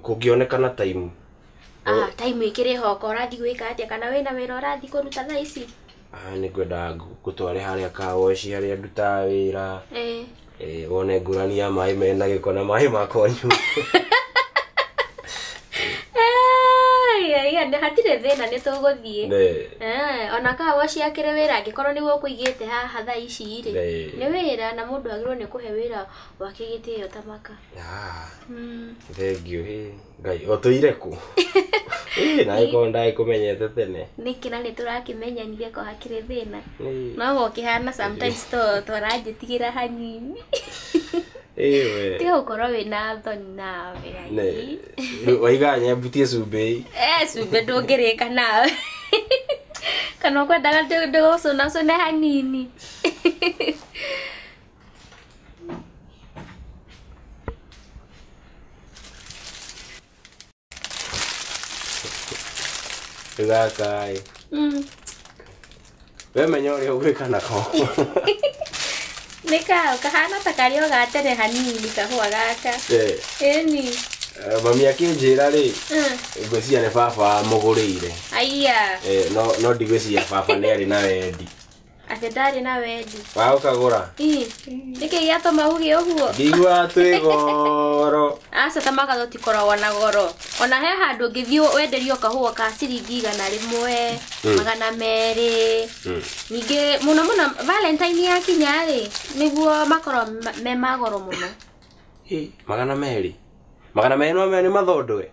kũngĩonekana time. Time ĩkĩrĩ ho okorwo ũrathiĩ gwĩka atĩa kana wĩna wĩra ũrathiĩ kũruta thaa ici? Nĩ ngwendaga ngũtware harĩa kawoci harĩa ndutaga wĩra. Wone ngũrani ya maĩ mena gĩko na maĩ makwa nyua. Hatirĩ thĩna nĩ tũgũthiĩ. Ona kawoci akĩrĩ wĩra angĩkorwo nĩguo ũkũigĩte haha thaa ici rĩ. Nĩ wĩra na mũndũ agĩrĩirwo nĩ kũhe wĩra wake gĩtĩo ta maka. Thengiũ Ngai ũtũire kũ? Nawe korwo ndagĩkũmenyete tene. Nĩkĩ na nĩ tũrakĩmenyanire ko hakĩrĩ thĩna. No gũkĩhana sometimes to ũranjĩtigĩra hanini. Tiga gũkorwo wĩna thoni nawe. Waiga nyambutie cumbĩ. Cumbĩ ndũngĩrĩka nawe. Kana ũkwendaga ndĩgũcũnacũne hanini. Rĩu gaka ĩ. We menya ũrĩa ũgwĩka nako. Nĩ kao kahana ta karĩ o ga tene hanini kahũa gaka. Ĩni. Mami akĩnjĩra rĩ ngwĩciria nĩ baba amũgũrĩire. Aiya. No ndigwĩciria baba nĩ arĩ na wendi. Atĩ ndarĩ na wendi. Wa gũkagũra? Nĩkĩ gĩatũma uge ũguo? Ngĩigua twĩ goro. Aca ta maka tũtikoragwo na goro. Ona he handũ ũngĩthiĩ wenderio kahũa ka ciringi 100, 200. Ningĩ mũno mũno Valentine yakinya rĩ, nĩguo makorwo me magoro mũno. 200. 200 no nĩ mathondwe.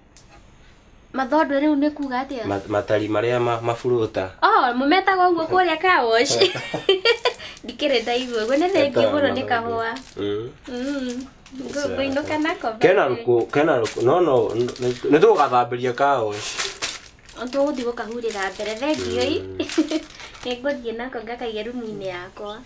Mathondwe rĩu nĩ kuga atĩa? Matari marĩa maburuta. Oh, mũmetaga ũguo kũrĩa car wash. Ndikĩrĩ ndaigua ũguo, nĩ thengiũ mũno nĩ kahũa. Ngũinũka nako. Kena rũkũ no nĩ tũgũgathambĩria car wash. Tũgũthiĩ gũkahurĩra mbere, thengiũ ĩ. Nĩngũthiĩ nako ngakaige rumu-inĩ yakwa.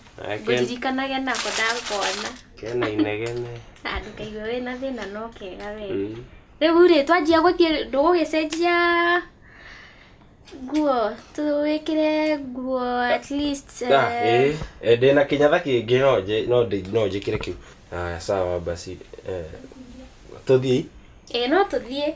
Ngũririkanage nako ndakona. Kena inegene. Ndũkaigue wĩna thĩna no kega we. Rĩu rĩ twanjia gũthiĩ ndũgũgĩcenjia nguo, tũwĩkĩre nguo at least. Ndĩna kĩnyatha kĩngĩ no njĩkĩre kĩu. Aya sawa basi. Tũthiĩ? Ĩĩ no tũthiĩ.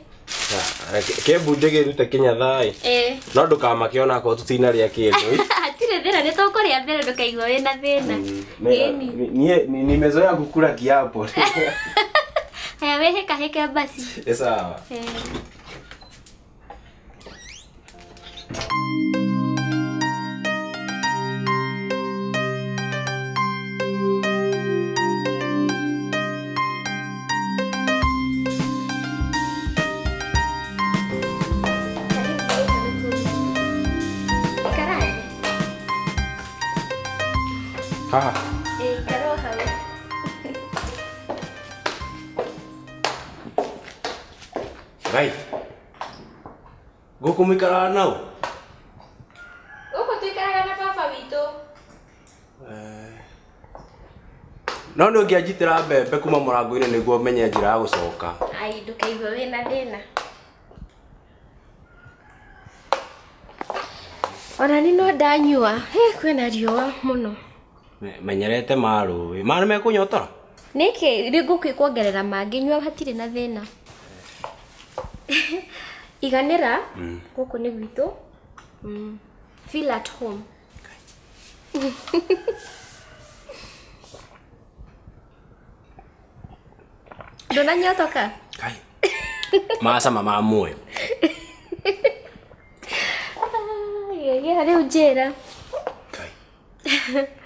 Kembu njĩgĩrute kĩnyatha ĩ. No ndũkamake ona akorwo tũtinarĩa kĩndũ. Hatirĩ thĩna, nĩ tũkũrĩa mbere ndũkaigua wĩna thĩna. Niĩ nimezoea kukula kiapo. Haya wĩhĩkahĩke basi. Nĩ sawa. Haha. Ikara hau. Gai. Gũkũ mũikaraga nao? Gũkũ tũikaraga na baba witũ. No nĩ ũngĩanjitĩra mbembe kuma mũrango-inĩ nĩguo menye njĩra ya gũcoka. Ai, ndũkaigue wĩna thĩna. Ona niĩ no ndanyua. Kwĩna riũa mũno. Menyerete marũĩ. Maĩ nĩmekũnyotora? Nĩkĩ? Rĩu ngũkwongerera mangĩ, nyua hatirĩ na thĩna. Iganĩra, gũkũ nĩ gwitũ. Feel at home. Ndũnanyotoka? Kai. Macama ma muoyo. Rĩu njĩra.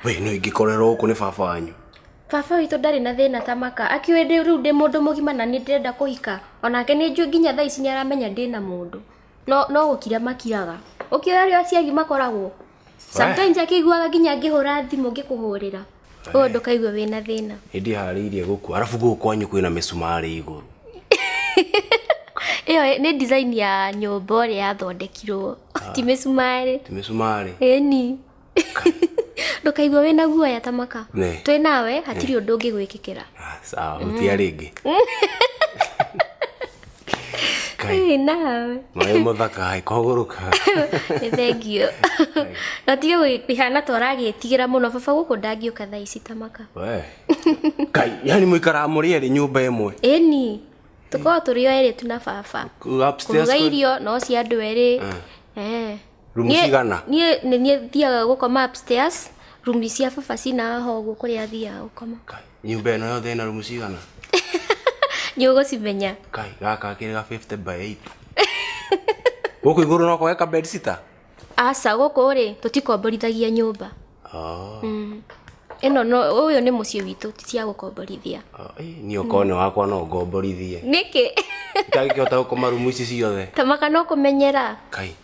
We no ingĩkorerwo gũkũ nĩ baba wanyu. Baba witũ ndarĩ na thĩna ta maka. Akiũĩ rĩu ndĩ mũndũ mũgima na nĩ ndĩrenda kũhika. Onake nĩ njũĩ nginya thaa ici nĩ aramenya ndĩna mũndũ. No gũkira makiraga. Ũkĩũĩ arĩa aciari makoragwo. Sometimes akĩiguaga nginya ngĩhũra thimũ ngĩkũhũrĩra. Ũguo ndũkaigue wĩna thĩna. Nĩ ndĩharĩirie gũkua. Arabu gũkũ kwanyu kwĩna mĩcumarĩ igũrũ. Ĩyo nĩ design ya nyũmba ũrĩa yathondekirwo. Ti mĩcumarĩ. Ti mĩcumarĩ. Ĩni. Ndũkaigua wĩna guoya ta maka. Twĩ nawe hatirĩ ũndũ ũngĩgwĩkĩkĩra. Sawa, hutia rĩngĩ. Twĩ nawe. Maĩ mũthaka kũgũrũka. Nĩ thengiũ. No tige gwĩkĩhana ta ũragĩtigĩra mũno, baba gũkũ ndangĩũka thaa ici ta maka. We. Kai, yani mũikaraga mũrĩ erĩ nyũmba ĩmwe? Ĩni. Tũkoragwo tũrĩ o erĩ tu na baba. Kũruga irio no cia andũ erĩ. Rumu cigana? Niĩ nĩ niĩ thiaga gũkoma upstairs, rumu cia baba cina haha ũguo kũrĩa athiaga gũkoma. Nyũmba ĩno yothe ĩna rumu cigana? Nĩ ũgũcimenya. Kai, gaka kĩrĩ ga 50 by 8. Gũkũ igũrũ no kwage ka bed sitter? Aca, gũkũ rĩ tũtikomborithagia nyũmba. Ĩno no ũyũ nĩ mũciĩ witũ, ti cia gũkomborithia. Niĩ okorwo nĩ wakwa no ngomborithie. Nĩkĩ? Itangĩkĩhota gũkoma rumu ici ciothe. Ta maka no kũmenyera. Kai.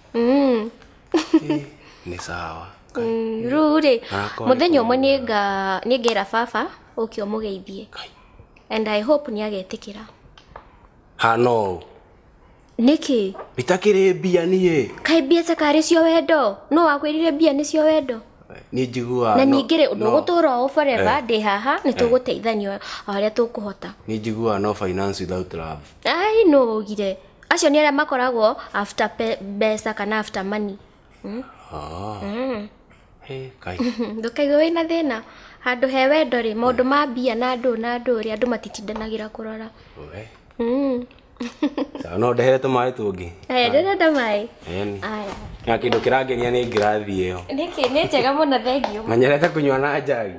Nĩ sawa. Rĩu rĩ mũthenya ũmwe nĩngera baba ũke ũmũgeithie. And I hope nĩ agetĩkĩra. Ha no. Nĩkĩ? Itakĩrĩ mbia niĩ. Kaĩ mbia ta karĩ cio wendo? No wakwĩrire mbia nĩcio wendo? Niĩ njiguaga. Na ningĩ rĩ ndũgũtũra ũũ forever, ndĩ haha nĩ tũgũteithania o harĩa tũkũhota. Niĩ njiguaga no finance without love. Ai no ugire. Acio nĩ arĩa makoragwo after mbeca kana after money. Kai. Ndũkaigue wĩna thĩna. Handũ he wendo rĩ maũndũ ma mbia na andũ na andũ rĩ andũ matitindanagĩra kũrora. Sawa, no ndehere tũmaĩ tũngĩ. Ndĩrenda maĩ. Aya. Na kĩndũ kĩrangenia nĩ ngirathi ĩyo. Nĩkĩ? Nĩ njega mũno, thengiũ. Menyerete kũnyua na njagi.